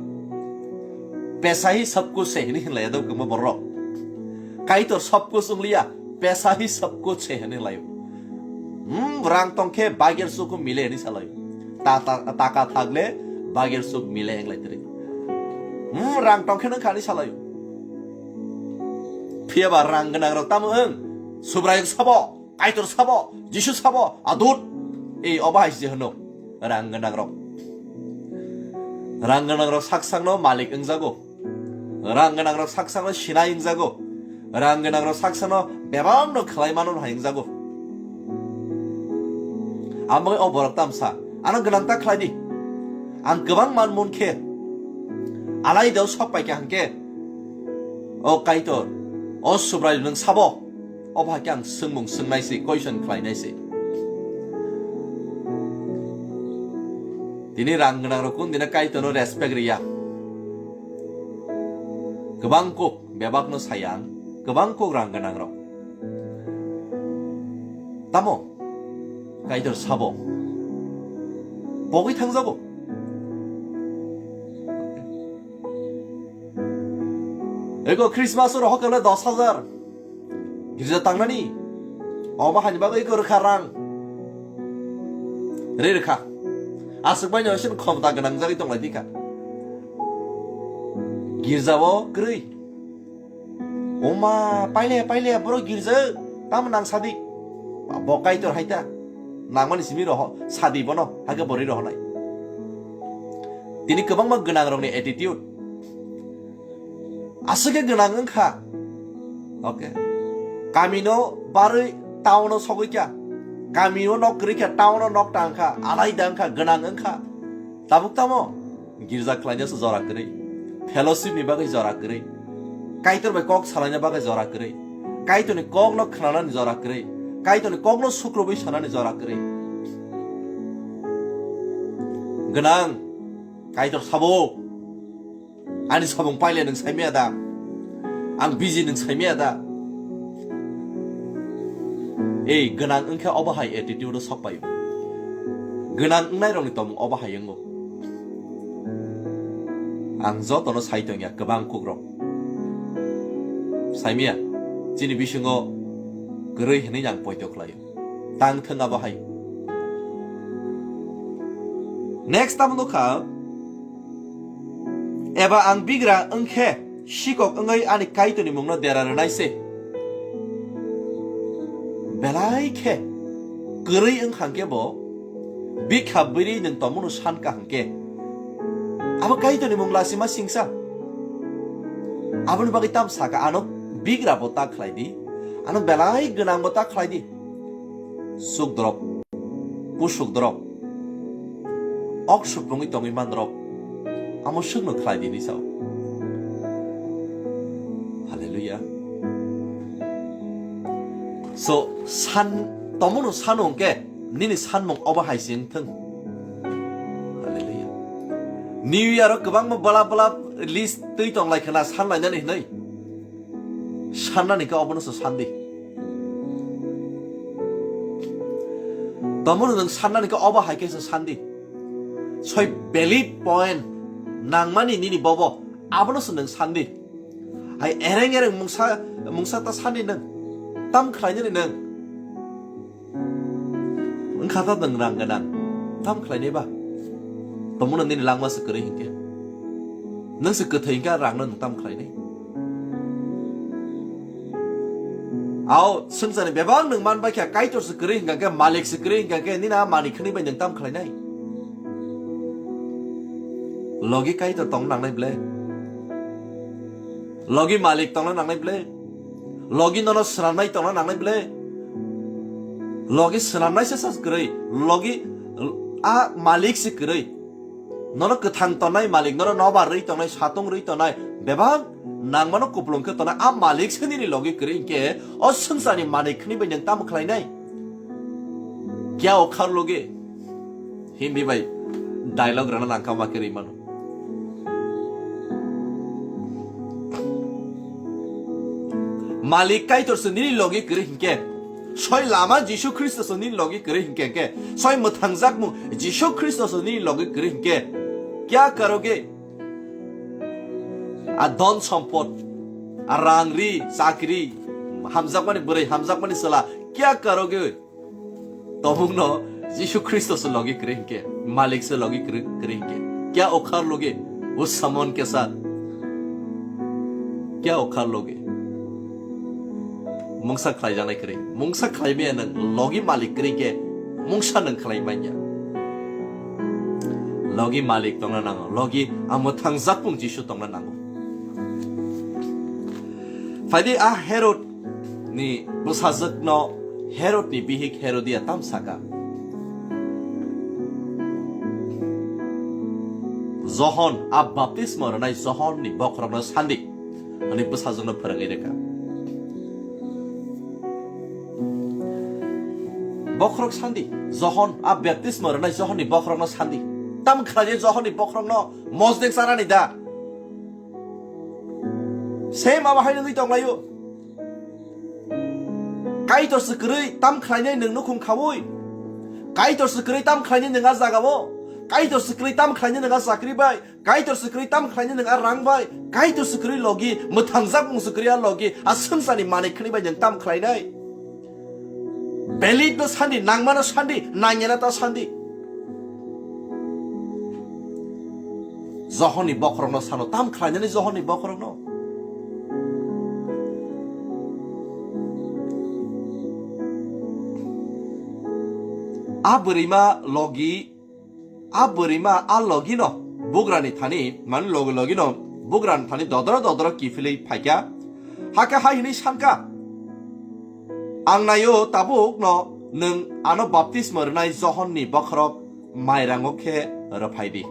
Pesa hi sab kuch hai hwnwi hwnlaiya do kwma bororok. Kaitor sab kuch wngliya, pesa hi sab kuch hai hwnwi hwnlaio. Hmm, rang tongkhe bagir sukhu mile hwnwi salaio. Ta-, ta-, taka thagle bagir suk mile englai tiri. Hmm, rang tongkhe nang khani salaio. Phiyaba rang gwnang rok tamo wng? Subraiyung sabo, Kaitor sabo, Jisu sabo, adut. Ei obo hai se hwno rang gwnang rok. Rang gwnang rok sak sakno malik wngjago. Rang gwnang rok sak sakno sinai wngjago. Rang gwnang rok sak sakno bebak no khlai mano hai wngjago. Amo o borok tamsa ano gwnang ta khlai di. Ang kwbang man mun khe alai dao sok pai kha hwnkhe, o Kaitor, o Subrai nwng sabo? Obo hai khe ang swngmung swngnai se, question khlainai se. Tini rang gwnang rok kun dina Kaitor no respect riya. Kwbang kuk bebak no sayang, kwbang kuk rang gwnang rok. Tamo Kaitor sabo pogwi thangjago. Ego Christmas oro hokele dos hajar girja tangnani. Obo hani bagwi ego rwkha rang. Re rwkha. Aswk bai no sin khomta gwnang jagwi tonglai dikha. Girjao kwrwi. Oma, paile, paile, boro girja, tamo nang sadi. Bo Kaitor hai ta. Nangmani simi roho, sadi bono, hake bori roho nai. Tini kwbangma gwnang rokni attitude. Aswk khe gwnang wngkha. Okay. Kamino barwi town o sogwi kha. Kamino nok kwrwi kha, town o nok tang kha, alai dang kha, gwnang wngkha. Tabuk tamo? Girja khlaina se jora kwrwi, fellowship ni bagwi jora kwrwi, Kaitor bai kok salaina bagwi jora kwrwi, Kaitor ni kok no khnanani jora kwrwi, Kaitor ni kok no sukrubwi sanani jora kwrwi. Gwnang, Kaitor sabo, ani samung paile nwng saimaya da? Ang busy nwng saimaya da? Ei, gwnang wngkhe obo hai attitude o sok paio. Gwnang wngnai rokni tongmung obo hai wngo. Ang jotono sai tongya kwbang kukrok. Saimaya, chini bisingo kwrwi hwnwi ang poito khlaio. Tang thwng abo hai. Next tamo nukha, eba ang bigra wngkhe sikok wngwi ani Kaitorni mungno dera rwnai se. Belai khe kwrwi wng kha hwnkhe bo bikha bwrwi nwng tongmano san kha hwnkhe, abo Kaitorni mung lasima singsa. Aboni bagwi tam saka, ano bigra bo ta khlai di, ano belai gwnang bo ta khlai di. Sukdrop, pusukdrop, ok sukmungwi tongwi mandrop, amo swkno khlai di hinwi sao. Hallelujah. So, san, tongmano sano hwnkhe, nini sanmung obo hai se wngthung. Hallelujah. New Year o kwbangma bwla bwla list twi tonglai khna sanlainani hinwi. Sannani khe obono se sandi. Tongmano nwng sannani khe obo hai khe se sandi. Soi valid point nangmani nini bobo, abono se nwng sandi. Hai ereng ereng mungsa, mungsa ta sani nwng. Tam khlainani nwng. Wngkha ta nwng rang gwnang. Tam khlainai ba? Tongmano nini langma se kwrwi hinkhe. Nwng se kwthwi hinkhe rangno nwng tam khlainai? Ao, swngcharni bebak nwng man bai kha, Kaitor se kwrwi hinkha khe, malik se kwrwi hinkha khe, nini a mani khwnwi bai nwng tam khlainai? Logi Kaitor tongna nangnai ble? Logi malik tongna nangnai ble? Logi nono swnamnai tongna nangnai ble? Logi swnamnai se sa kwrwi, logi a malik se kwrwi. Nono kwthang tongnai malik, nono nobar rwi tongnai, satung rwi tongnai, bebak nangmano kupulung khe tongnai, a malik se nini logi kwrwi hinkhe, o swngcharni malik khwnwi bai nwng tamo khlainai? Kya ukhar loge? Hindi bai dialogue rana nangkha ma kwrwi mano. Malik Kaitor se nini logi kwrwi hinkhe, soi lama Jisu Khristo se nini logi kwrwi hinkhe, hinkhe, soi mwthangjakmung Jisu Khristo se nini logi kwrwi hinkhe, kya karoge? A dhon sompot, a rang ri, chakri, hamjakmani bwrwi, hamjakmani chwla, kya karoge? Tobukno Jisu Khristo se logi kwrwi hinkhe, malik se logi kwrwi, kwrwi hinkhe. Kya ukhar loge? Wo samon ke saath. Kya ukhar loge? Mungsa khlaijaknai kwrwi. Mungsa khlai maya nwng, logi malik kwrwi khe mungsa nwng khlai manya. Logi malik tongna nango, logi a mwthangjakmung Jisu tongna nango. Phaidi a Herod ni bwsajwkno Herod ni bihik Herodia tam saka, Johon, a baptisma rwnai Johon ni bokhorokno sandi, hwnwi bwsajwkno phwrwngwi rwkha. Bokhorok sandi, Johon, a baptisma rwnai Johon ni bokhorokno sandi. Tam khlaidi Johon ni bokhorokno mosdeng chanani da? Same abo hai wngwi tonglaio. Kaitor se kwrwi tam khlainai nwng nukhung khaui? Kaitor se kwrwi tam khlainai nwng a jagao? Kaitor se kwrwi tam khlainai nwng a chakri bai? Kaitor se kwrwi tam khlainai nwng a rang bai? Kaitor se kwrwi logi, mwthangjak mung se kwrwi a logi, a swngcharni manwi khwnwi bai nwng tam khlainai? Belitno sandi, nangmano sandi, nangyana ta sandi. Johonni bokhorokno sano, tam khlainani Johonni bokhorokno? A bwrwima logi, a bwrwima a logino bugrani thani, mane logi logino bugrani thani dodoro dodoro kiphilwi phaikha. Hakhe hai hwnwi sankha, "Ang naio tabukno nwng ano baptisma rwnai Johonni bokhorok mairango khe rwphai di."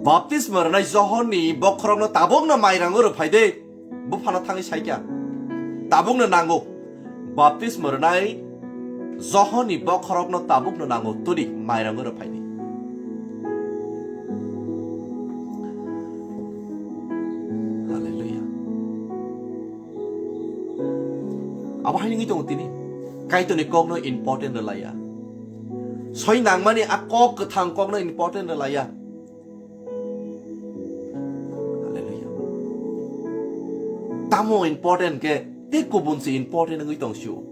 Baptisma rwnai Johonni bokhorokno tabukno mairango rwphai de. Buphano thangwi saikha, "Tabukno nango. Baptisma rwnai Johonni bokhorokno tabukno nango, turi mairango rwphai di." Hallelujah. Abo hai wngwi tongo tini. Kaitorni kokno important rwlaiya. Soi nangmani a kok kwthang kokno important rwlaiya. Hallelujah. Tamo important khe tei kubun se important wngwi tong sio.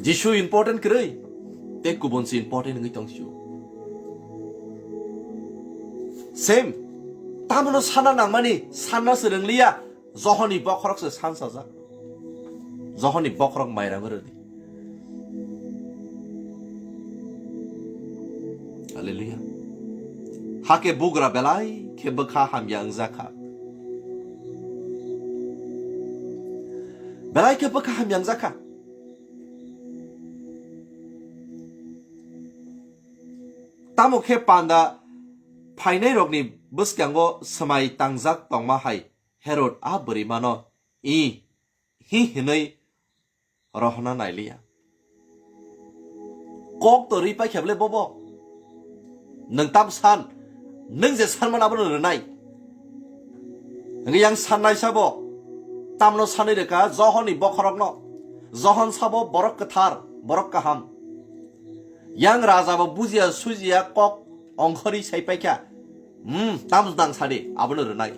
Jisu important kwrwi tei kubun se important wngwi tong sio. Same. Tamono sana nangmani, sana se rwngliya. Johoni bokhorok se sansajak. Johoni bokhorok mairang rwdi. Hallelujah. Hake bugra belai khe bwkha hamya wngjakha. Belai khe bwkha hamya wngjakha. Tamo khe panda phainairokni bwskango swmai tangjak tongma hai Herod a bwrwimano i hi hinwi rohorna nailiya. Kok to ri paikha bwle bobo. Nwng tam san, nwng je sanmano abono rwnai. Hwnkhe yang sannai sabo, tamno sanwi rwkha Johonni bokhorokno. Johon sabo borok kwthar, borok kaham. Yang raja bo bujiya sujiya kok ongkhorwi sai paikha. Hmm, tam judang sadi, abono rwnai.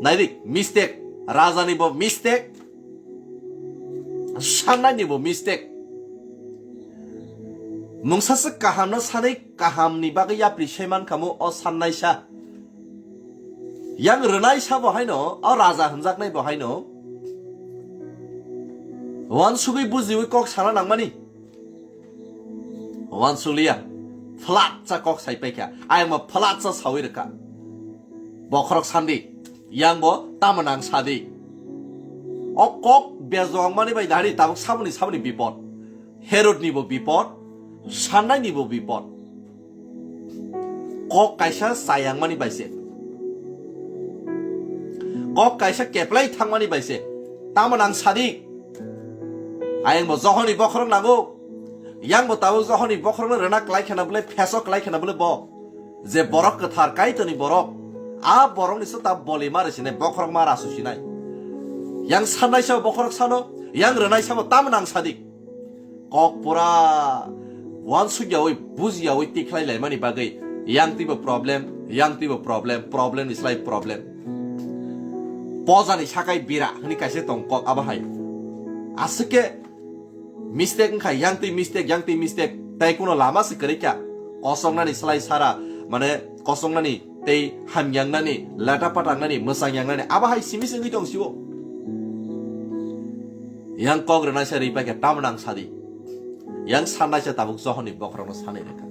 Naidik, mistake. Rajani bo mistake. Sannaini bo mistake. Mungsa se kahamno sanwi kahamni bagwi yapri se mankhamu o sannaisa. Yang rwnaisa bo haino, o raja hwnjaknai bo haino. Wansugwi bujiwi kok sana nangmani. Wansukliya, phalatsa kok sai paikha, ayangma phalatsa sawi rwkha. Bokhorok sandi, yangbo tamo nang sadi. O kok bejongmani bai dahari tabuk saboni saboni bipod. Herodni bo bipod, sannaini bo bipod. Kok kaisa chayangmani bai se. Kok kaisa keplai thangmani bai se. Tamo nang sadi. Ayangbo Johonni bokhorok nango. Yangbo tabuk Johonni bokhorokno rwna klai khana bwle, pheso klai khana bwle bo. Je borok kwthar Kaitorni borok. A borokni se ta boli mari sinai, bokhorok ma rasu sinai. Yang sannai sabo bokhorok sano, yang rwnai sabo tamo nang sadi. Kok pura wansukyawi, bujiyawi tikhlai laimani bagwi yang twibo problem, yang twibo problem, problem is like problem. Pojani sakai bira hwnwi kaisa tong kok abo hai. Aswk khe mistake wngkha, yang twi mistake, yang twi mistake, tei kuno lama se kwrwi kha. Kosongnani slai sara, mane kosongnani tei hamyangnani, lata patangnani, mwsangyangnani, abo hai simi se wngwi tong sio. Yang kok rwnaisa ri paikha, tamo nang sadi. Yang sannaisa tabuk Johonni bokhorokno sanwi rwkha.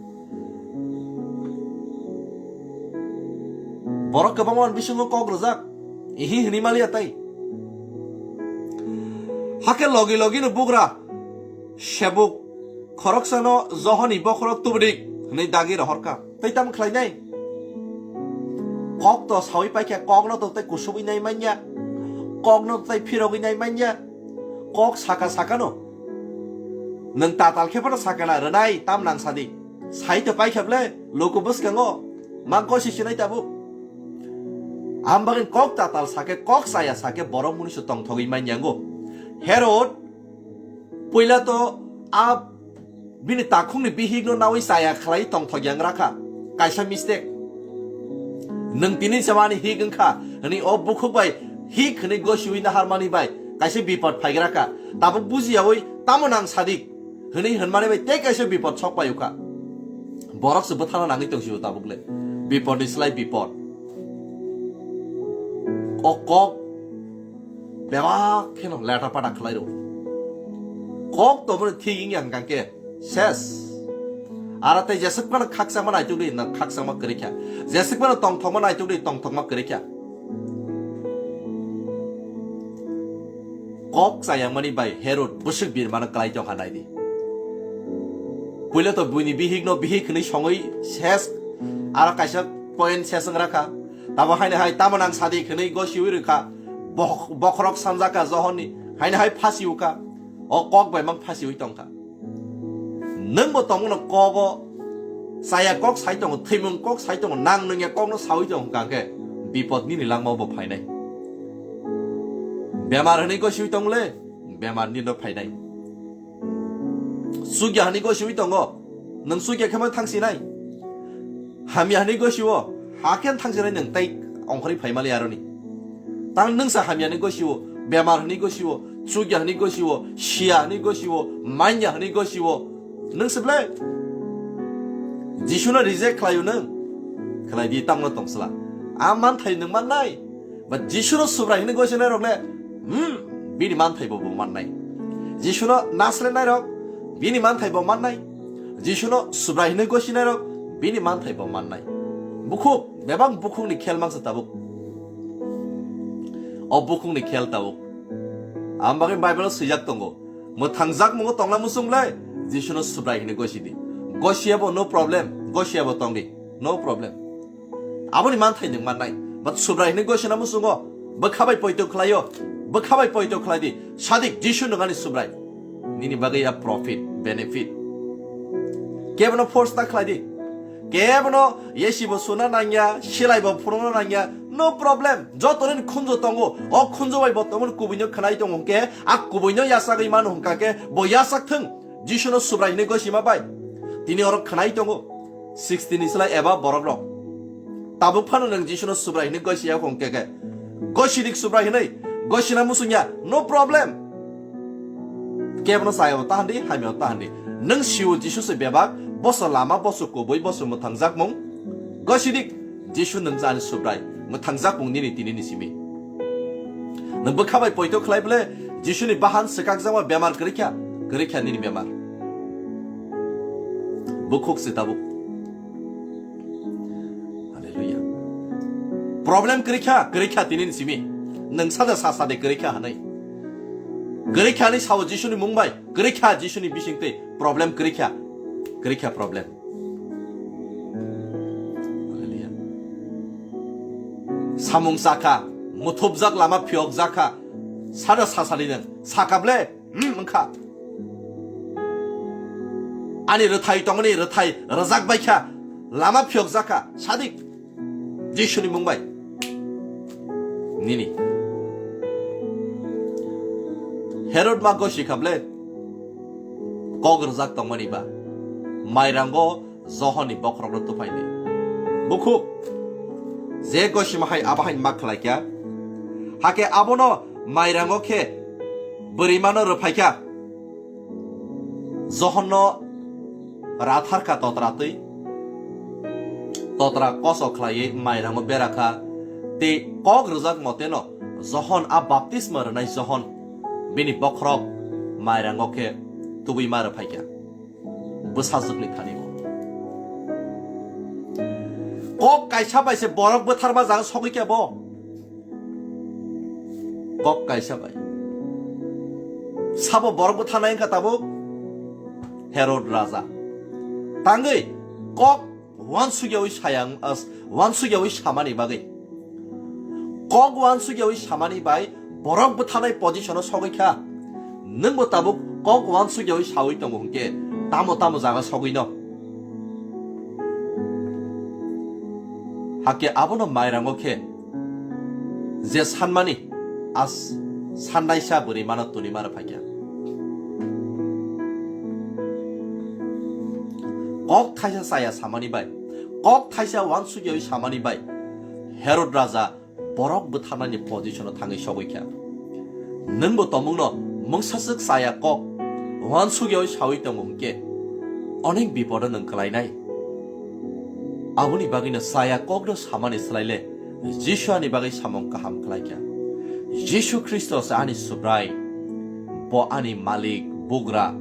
Borok kwbangma bisingo kok rwjak, ihi hwnwi maliya tai. Hakhe logi logino bugra sebuk khoroksano Johonni bokhorok tubudik hwnwi dagi rohorkha. Tei tamo khlainai? Kok to sawi paikha, kokno to tei kusubwi nai manya, kokno to tei phirogwi nai manya, kok saka sakano. Nwng tatal khe phano sakana rwnai, tam nang sadi. Sai to paikha ble, luku bwskango, ma gosi sinai tabuk. Am bagwi kok tatal sake, kok saya sake, borok munisu tongthogwi manyango. Herod, puila to a bini takhukni bihikno nawi chaya khlai tongthok yang rakha. Kaisa mistake. Nwng tini se mani hik wngkha, hwnwi o bukhuk bai hik hwnwi gosiwi naharmani bai kaisa bipod phaigraka. Tabuk bujiyawi tamo nang sadik hwnwi hwnmani bai tei kaisa bipod sok pai ukha. Borok se bwthana nangwi tong sio tabuk le. Bipodni slai bipod. O kok bebak kheno leta pata khlai rw. Kok to bono thik wngya hwnkha khe ses. Ara tei jeswk phano khakchangma naituk di, na khakchangma kwrwi kha. Jeswk phano tongthokma naituk di, tongthokma kwrwi kha. Kok chayangmani bai Herod bwswk birmano kwlai tongkha nai di. Puila to buini bihikno bihik hwnwi songwi ses, aro kaisa point ses wng rakha. Tamo haino hai tamo nang sadi hwnwi gosiwi rwkha. Bok-, bokhorok sanjaka Johonni haino hai phasi ukha. O kok bai mang phasiwi tongkha. Nwngbo tongmano kogo chaya kok sai tongo, thwimung kok sai tongo, nang nungya kokno sawi tongo hwnkha khe bipod nini langmao bo phainai. Bemar hwnwi gosiwi tong le, bemar nino phainai. Chukya hwnwi gosiwi tongo, nwng chukya khe ma thangsinai. Hamya hwnwi gosiwo, hakhe thangsinai nwng tei ongkhorwi phaimali aroni. Tang nwngsa hamya hwnwi gosiwo, bemar hwnwi gosiwo, chukya hwnwi gosiwo, siya hwnwi gosiwo, manya hwnwi gosiwo. Nwng se ble? Jisuno reject khlaio nwng? Khlai di, tamno tong sla. A manthai nwng mannai. Ba Jisuno Subrai hwnwi gosinai rok le, hmm, bini manthai bo bo mannai. Jisuno naslenai rok, bini manthai bo mannai. Jisuno Subrai hwnwi gosinai rok, bini manthai bo mannai. Bukhuk, bebak bukhukni khel mangsa tabuk. O bukhukni khel tabuk. Ang bagwi Bible-o swijak tongo. Mwthangjak mungo tongna muchung le, Jisuno Subrai hwnwi gosi di. Gosi abo no problem, gosi abo tong di. No problem. Aboni manthai nwng mannai. But Subrai hwnwi gosina muchungo. Bwkha bai poito khlaio. Bwkha bai poito khlai di. Sadik Jisu nwng ani Subrai. Nini bagwi ya profit, benefit. Kebono force ta khlai di. Kebono yesi bo suna nangya, silai bo phurungna nangya. No problem. Joto nini khunju tongo. O khunju bai bo tongmani kubuino khnai tongo hwnkhe, a kubuino yasagwi mano hwnkha khe, bo yasak thung. Jisuno Subrai hwnwi gosima bai. Tini oro khnai tongo. Sixty ni slai eba borok rok. Tabuk phano nwng Jisuno Subrai hwnwi gosi ya khong keke. Gosi dik Subrai hwnwi. Gosina muchung ya. No problem. Kebono saya o tahandi, hamya o tahandi. Nwng siwo Jisu se bebak, boso lama, boso kubui, boso mwthangjak mung. Gosi dik. Jisu nwng jani Subrai. Mwthangjak mung nini tini ni simi. Nwng bwkha bai poito khlai bole Jisuni bahan swkakjakma bemar kwrwi kha, kwrwi kha nini bemar. Bukhuk se tabuk. Hallelujah. Problem kwrwi kha, kwrwi kha tini ni simi. Nwng sada sa sade kwrwi kha hwnwi. Kwrwi kha hwnwi sao Jisuni mung bai, kwrwi kha Jisuni bising twi problem kwrwi kha. Kwrwi kha problem. Hallelujah. Samung sakha, muthubjak lama phiyokjakha, sada sasali nwng sakable, hmm, wngkha. Ani rwthai tongmani rwthai rwjak baikha, lama phiyokjakha, sadik, Jisuni mung bai. Nini. Herod ma gosi khable, kok rwjak tongmani ba. Mairango Johonni bokhorokno tuphaini. Bukhuk, je gosima hai abo hai ma khlai kha, hakhe abono mairango khe bwrwimano rwphai kha. Johonno rathar kha totra twi, totra koso khlaiwi mairango bera kha, tei kok rwjak moteno Johon a baptisma rwnai Johon bini bokhorok mairango khe tubui ma rwphai kha. Bwsajwkni thani bo. Kok kaisa bai se borok bwtharma jaga sogwi khe bo. Kok kaisa bai. Sabo borok bwtharnai wngkha tabuk Herod raja. Tangwi kok wansukyawi sayang, as, wansukyawi samani bagwi. Kok wansukyawi samani bai borok bwtharnai position-o sogwi kha. Nwngbo tabuk kok wansukyawi sawi tongo hwnkhe tamo tamo jaga sogwino. Hakhe abono mairango khe je sanmani as sannaisa bwrwimano twnwi ma rwphai kha. Kok thaisa chaya samani bai, kok thaisa wansukyawi samani bai Herod raja borok bwtharnani position-o thangwi sogwi kha. Nwngbo tomungno mungsaswk chaya kok wansukyawi sawi tongo hwnkhe onek bipodo nwng kwlainai. Aboni bagwino chaya kokno samani swlaile Jisu ani bagwi samung kaham khlai kha. Jisu Khristo se ani Subrai, bo ani Malik, Bugra,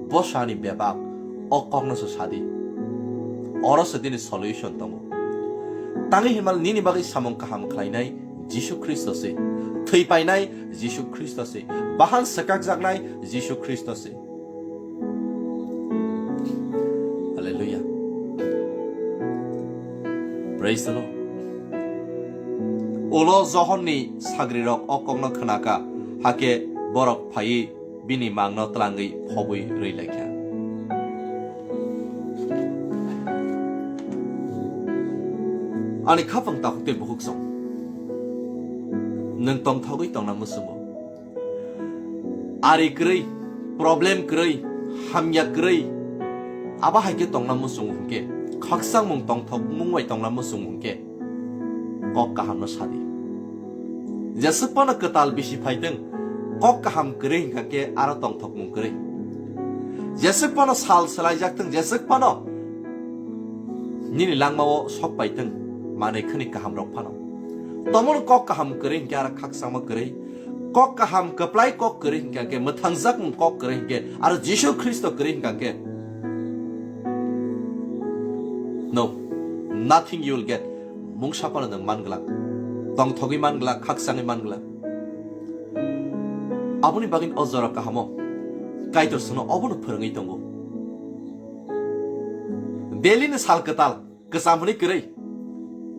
bo se ani bebak, o kokno se sadi. Oro se dini solution tongo. Tangwi hinmal nini bagwi samung kaham khlainai Jisu Khristo se. Thwi painai Jisu Khristo se. Bahan swkakjaknai Jisu Khristo se. Hallelujah. Praise the Lord. Ulo Johonni sagrirok o kokno khnakha, hakhe borok phaiwi bini mangno tlangwi phobwi rwi laikha. Ani khapang takhuk tei bukhuk song. Nwng tongthogwi tongna muchungo. Ari kwrwi, problem kwrwi, hamya kwrwi, abo hai khe tongna muchung hwnkhe, khakchangmung tongthokmung bai tongna muchung hwnkhe, kok kahamno sadi. Jeswk phano kwtal bisi phaitwng, kok kaham kwrwi hwnkha khe aro tongthokmung kwrwi. Jeswk phano sal swlaijak thwng, jeswk phano nini langmao sok paitwng, manwi khwni kaham rok phano. Tomon kok kaham kwrwi hinkhe aro khakchangma kwrwi. Kok kaham kwplai kok kwrwi hinkhe, hinkhe mwthangjakmung kok kwrwi hinkhe, aro Jisu Khristo kwrwi hinkhe. No, nothing you will get. Mungsa phano nwng man glak. Tongthogwi man glak, khakchangwi man glak. Aboni bagwi o jora kahamo Kaitor chwngno obono phwrwngwi tongo. Daily ni sal kwtal. Kwcham hwnwi kwrwi.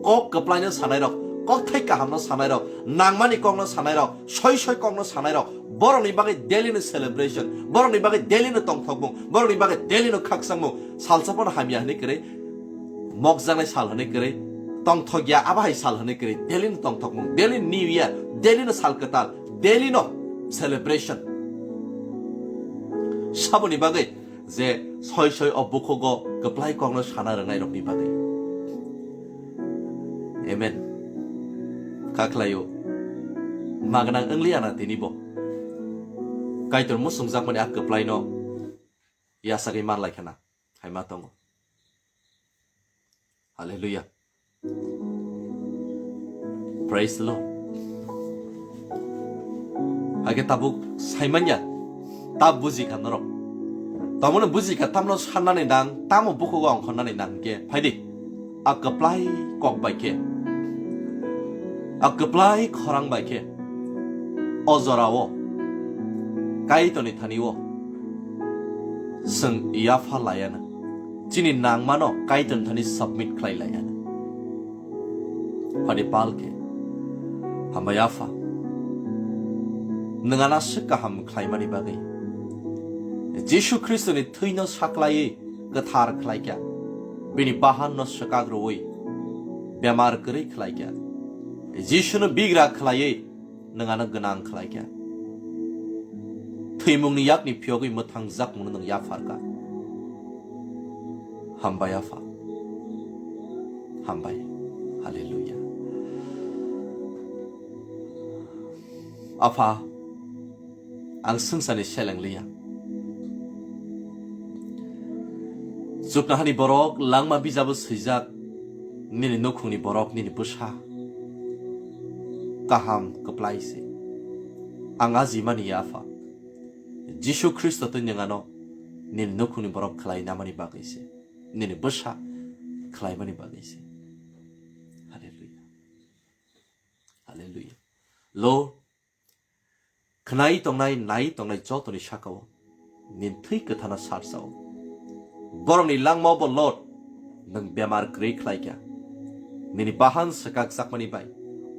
Kok kwplaino sanairok, kokthai kahamno sanairok, nangmani kokno sanairok, soi soi kokno sanairok, borokni bagwi daily no celebration, borokni bagwi daily no tongthokmung, borokni bagwi daily no khakchangmung, salsa phano hamya hwnwi kwrwi, mokjaknai sal hwnwi kwrwi, tongthokya abo hai sal hwnwi kwrwi, daily no tongthokmung, daily new year, daily no sal kwtal, daily no celebration. Saboni bagwi je soi soi o bukhugo kwplai kokno sana rwngnairokni bagwi. Amen. Kha khlaio. Magnang wngliya na tinibo. Kaitor muchungjakmani a kwplaino yachagwi manlai khana. Hai ma tongo. Hallelujah. Praise the Lord. Hake tabuk saimanya, tab buji kha norok. Tamoni buji kha tamno sannani nang, tamo bukhugo ongkhornani nang ke, phaidi. A kwplai kok bai khe, a kwplai khorang bai khe, o jorao, Kaitorni thani-o, chwng yapha laiya na. Chini nangmano Kaitorni thani submit khlai laiya na. Phadi pal khe, hambai Apha, nwng ano aswk kaham khlaimani bagwi. Jisu Khristoni thwino saklaiwi kwthar khlaikha, bini bahanno swkak rwui bemar kwrwi khlaikha, Jisuno bigra khlaiwi nwng ano gwnang khlaikha. Thwimungni yakni phiyogwi mwthangjakmungno nwng yapharkha. Hambai Apha. Hambai. Hallelujah. Apha, ang swngcharni seleng liya. Chuknohani borok langma bijabo swijak, nini nukhungni borok nini bwsa kaham kwplai se. Ang ajimani ya Apha, Jisu Khristo twi nwng ano nini nukhungni borok khlai namani bagwi se, nini bwsa khlaimani bagwi se. Hallelujah. Hallelujah. Lord, khwnai tongnai, nai tongnai jotoni saka-o nini thwi kwthana sarsao. Borokni langmao bo Lord, nwng bemar kwrwi khlaikha. Nini bahan swkakjakmani bai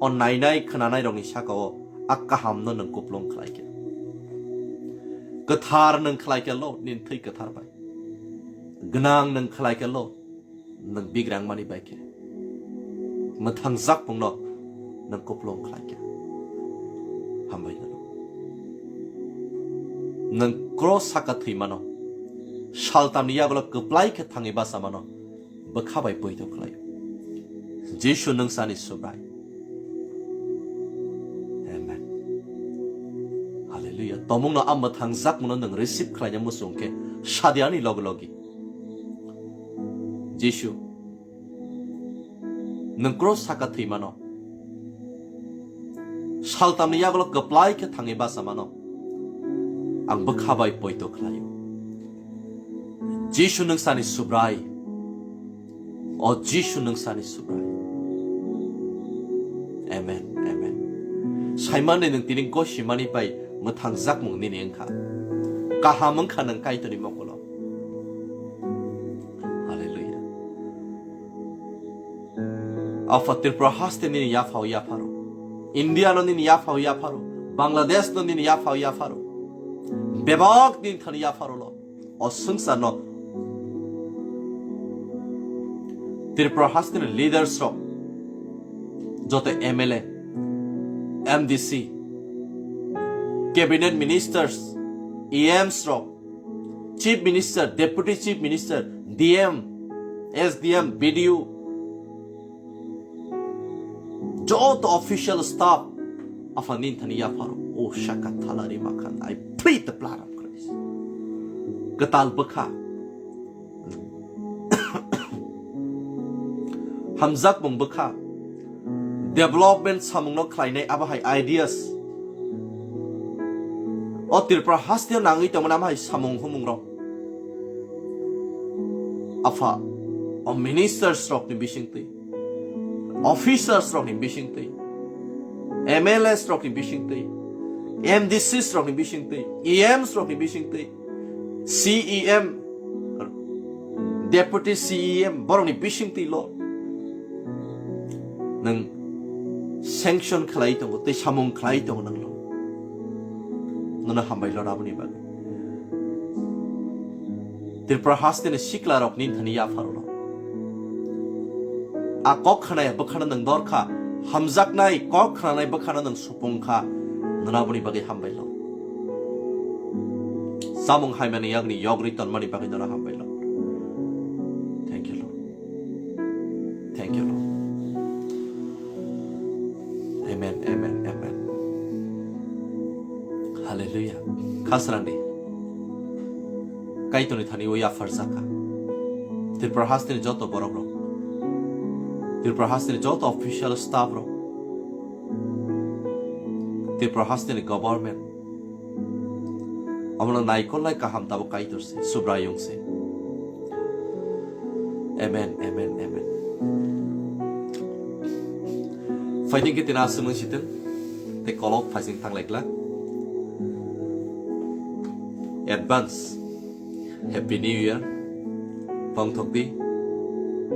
o nainai khwnanairokni saka-o a kahamno nwng kuplung khlaikha. Kwthar nwng khlaikha Lord, nini thwi kwthar bai. Gwnang nwng khlaikha Lord, nwng bigrangmani bai khe. Mwthangjakmungno nwng kuplung khlaikha. Hambai nano. Nwng cross saka thwimano, saltamni yagulo kwplai khe thangwi bachamano bwkha bai poito khlaio. Jisu nwng sani Subrai. Amen. Hallelujah. Tomungno a mwthangjakmungno nwng receive khlaina muchung khe sadi ani logi logi. Jisu, nwng cross saka thwimano, saltamni yagulo kwplai khe thangwi bachamano, ang bwkha bai poito khlaio. Jisu nwng sani Subrai. O Jisu nwng sani Subrai. Amen, amen. Saimani nwng tini gosimani bai mwthangjakmung nini wngkha. Kaham wngkha nwng Kaitorni mokulo. Hallelujah. Apha Tripura haste nini yaphao yapharo. India no nini yaphao yapharo. Bangladesh no nini yaphao yapharo. Bebak nini thani yapharo lo. O swngcharno Tripura hasteni leaders rok, joto M L A, M D C, cabinet ministers, E Ms rok, chief minister, deputy chief minister, D M, S D M, B D O, joto official staff, Apha nini thani yapharo, o saka thalari makhan, I plead the blood of Christ. Kwtal bwkha. Hamjakmung bwkha, development samungno khlainai abo hai ideas. O Tripura hasteo nangwi tongmani abo hai samung humungrok. Apha, o ministers rokni bisingtwi, officers rokni bisingtwi, M L As rokni bisingtwi, M D Cs rokni bisingtwi, E Ms rokni bisingtwi, C E M, Deputy C E M, borokni bisingtwi lo nwng sanction khlai tongo, tei samung khlai tongo nwng lo. Nono hambai lo aboni bagwi. Tripura hasteni sikla rokni thani yapharo lo. A kok khnai bwkhano nwng dor kha, hamjaknai kok khnanai bwkhano nwng supung kha, nono aboni bagwi hambai lo. Samung haimani yakni yogri tonmani bagwi nono hambai lo. Thank you, Lord. Thank you, Lord. Amen, amen, amen. Hallelujah. Khasrani. Kaitorni thani o yapharjaka. Tripura hasteni joto borok rok. Tripura hasteni joto official staff rok. Tripura hasteni government. Omono naikolnai kaham tabuk Kaitor se, Subraiyung se. Amen, amen, amen. Phaiding khe tini aswk nung sitwng, tei kolok phaising thanglai glak. Advance Happy New Year. Tongthok di.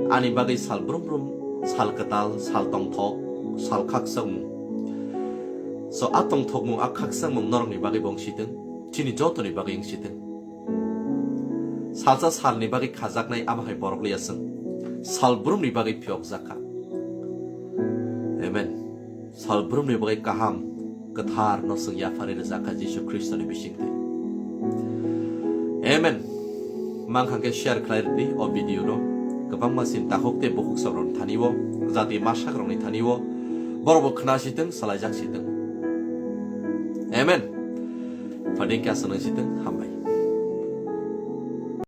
Ani bagwi sal brum brum, sal kwtal, sal tongthok, sal khakchangmung. So, a tongthokmung, a khakchangmung norokni bagwi bo wng sitwng, chini jotoni bagwi wng sitwng. Salsa salni bagwi khajaknai abo hai borok liya chwng. Sal brumni bagwi phiyokjak kha. Amen. Sal brumni bagwi kaham, kwthar no chwng yapharwi rwjak kha Jisu Khristoni bisingtwi. Amen. Mankhang khe share khlai rwdi o video no. Kwbangma sin takhuk tei bukhuk sabrokni thani o, jati masak rokni thani o, borok bo khna sitwng, salaijak sitwng. Amen. Phaiding khe aswk nang sitwng, hambai.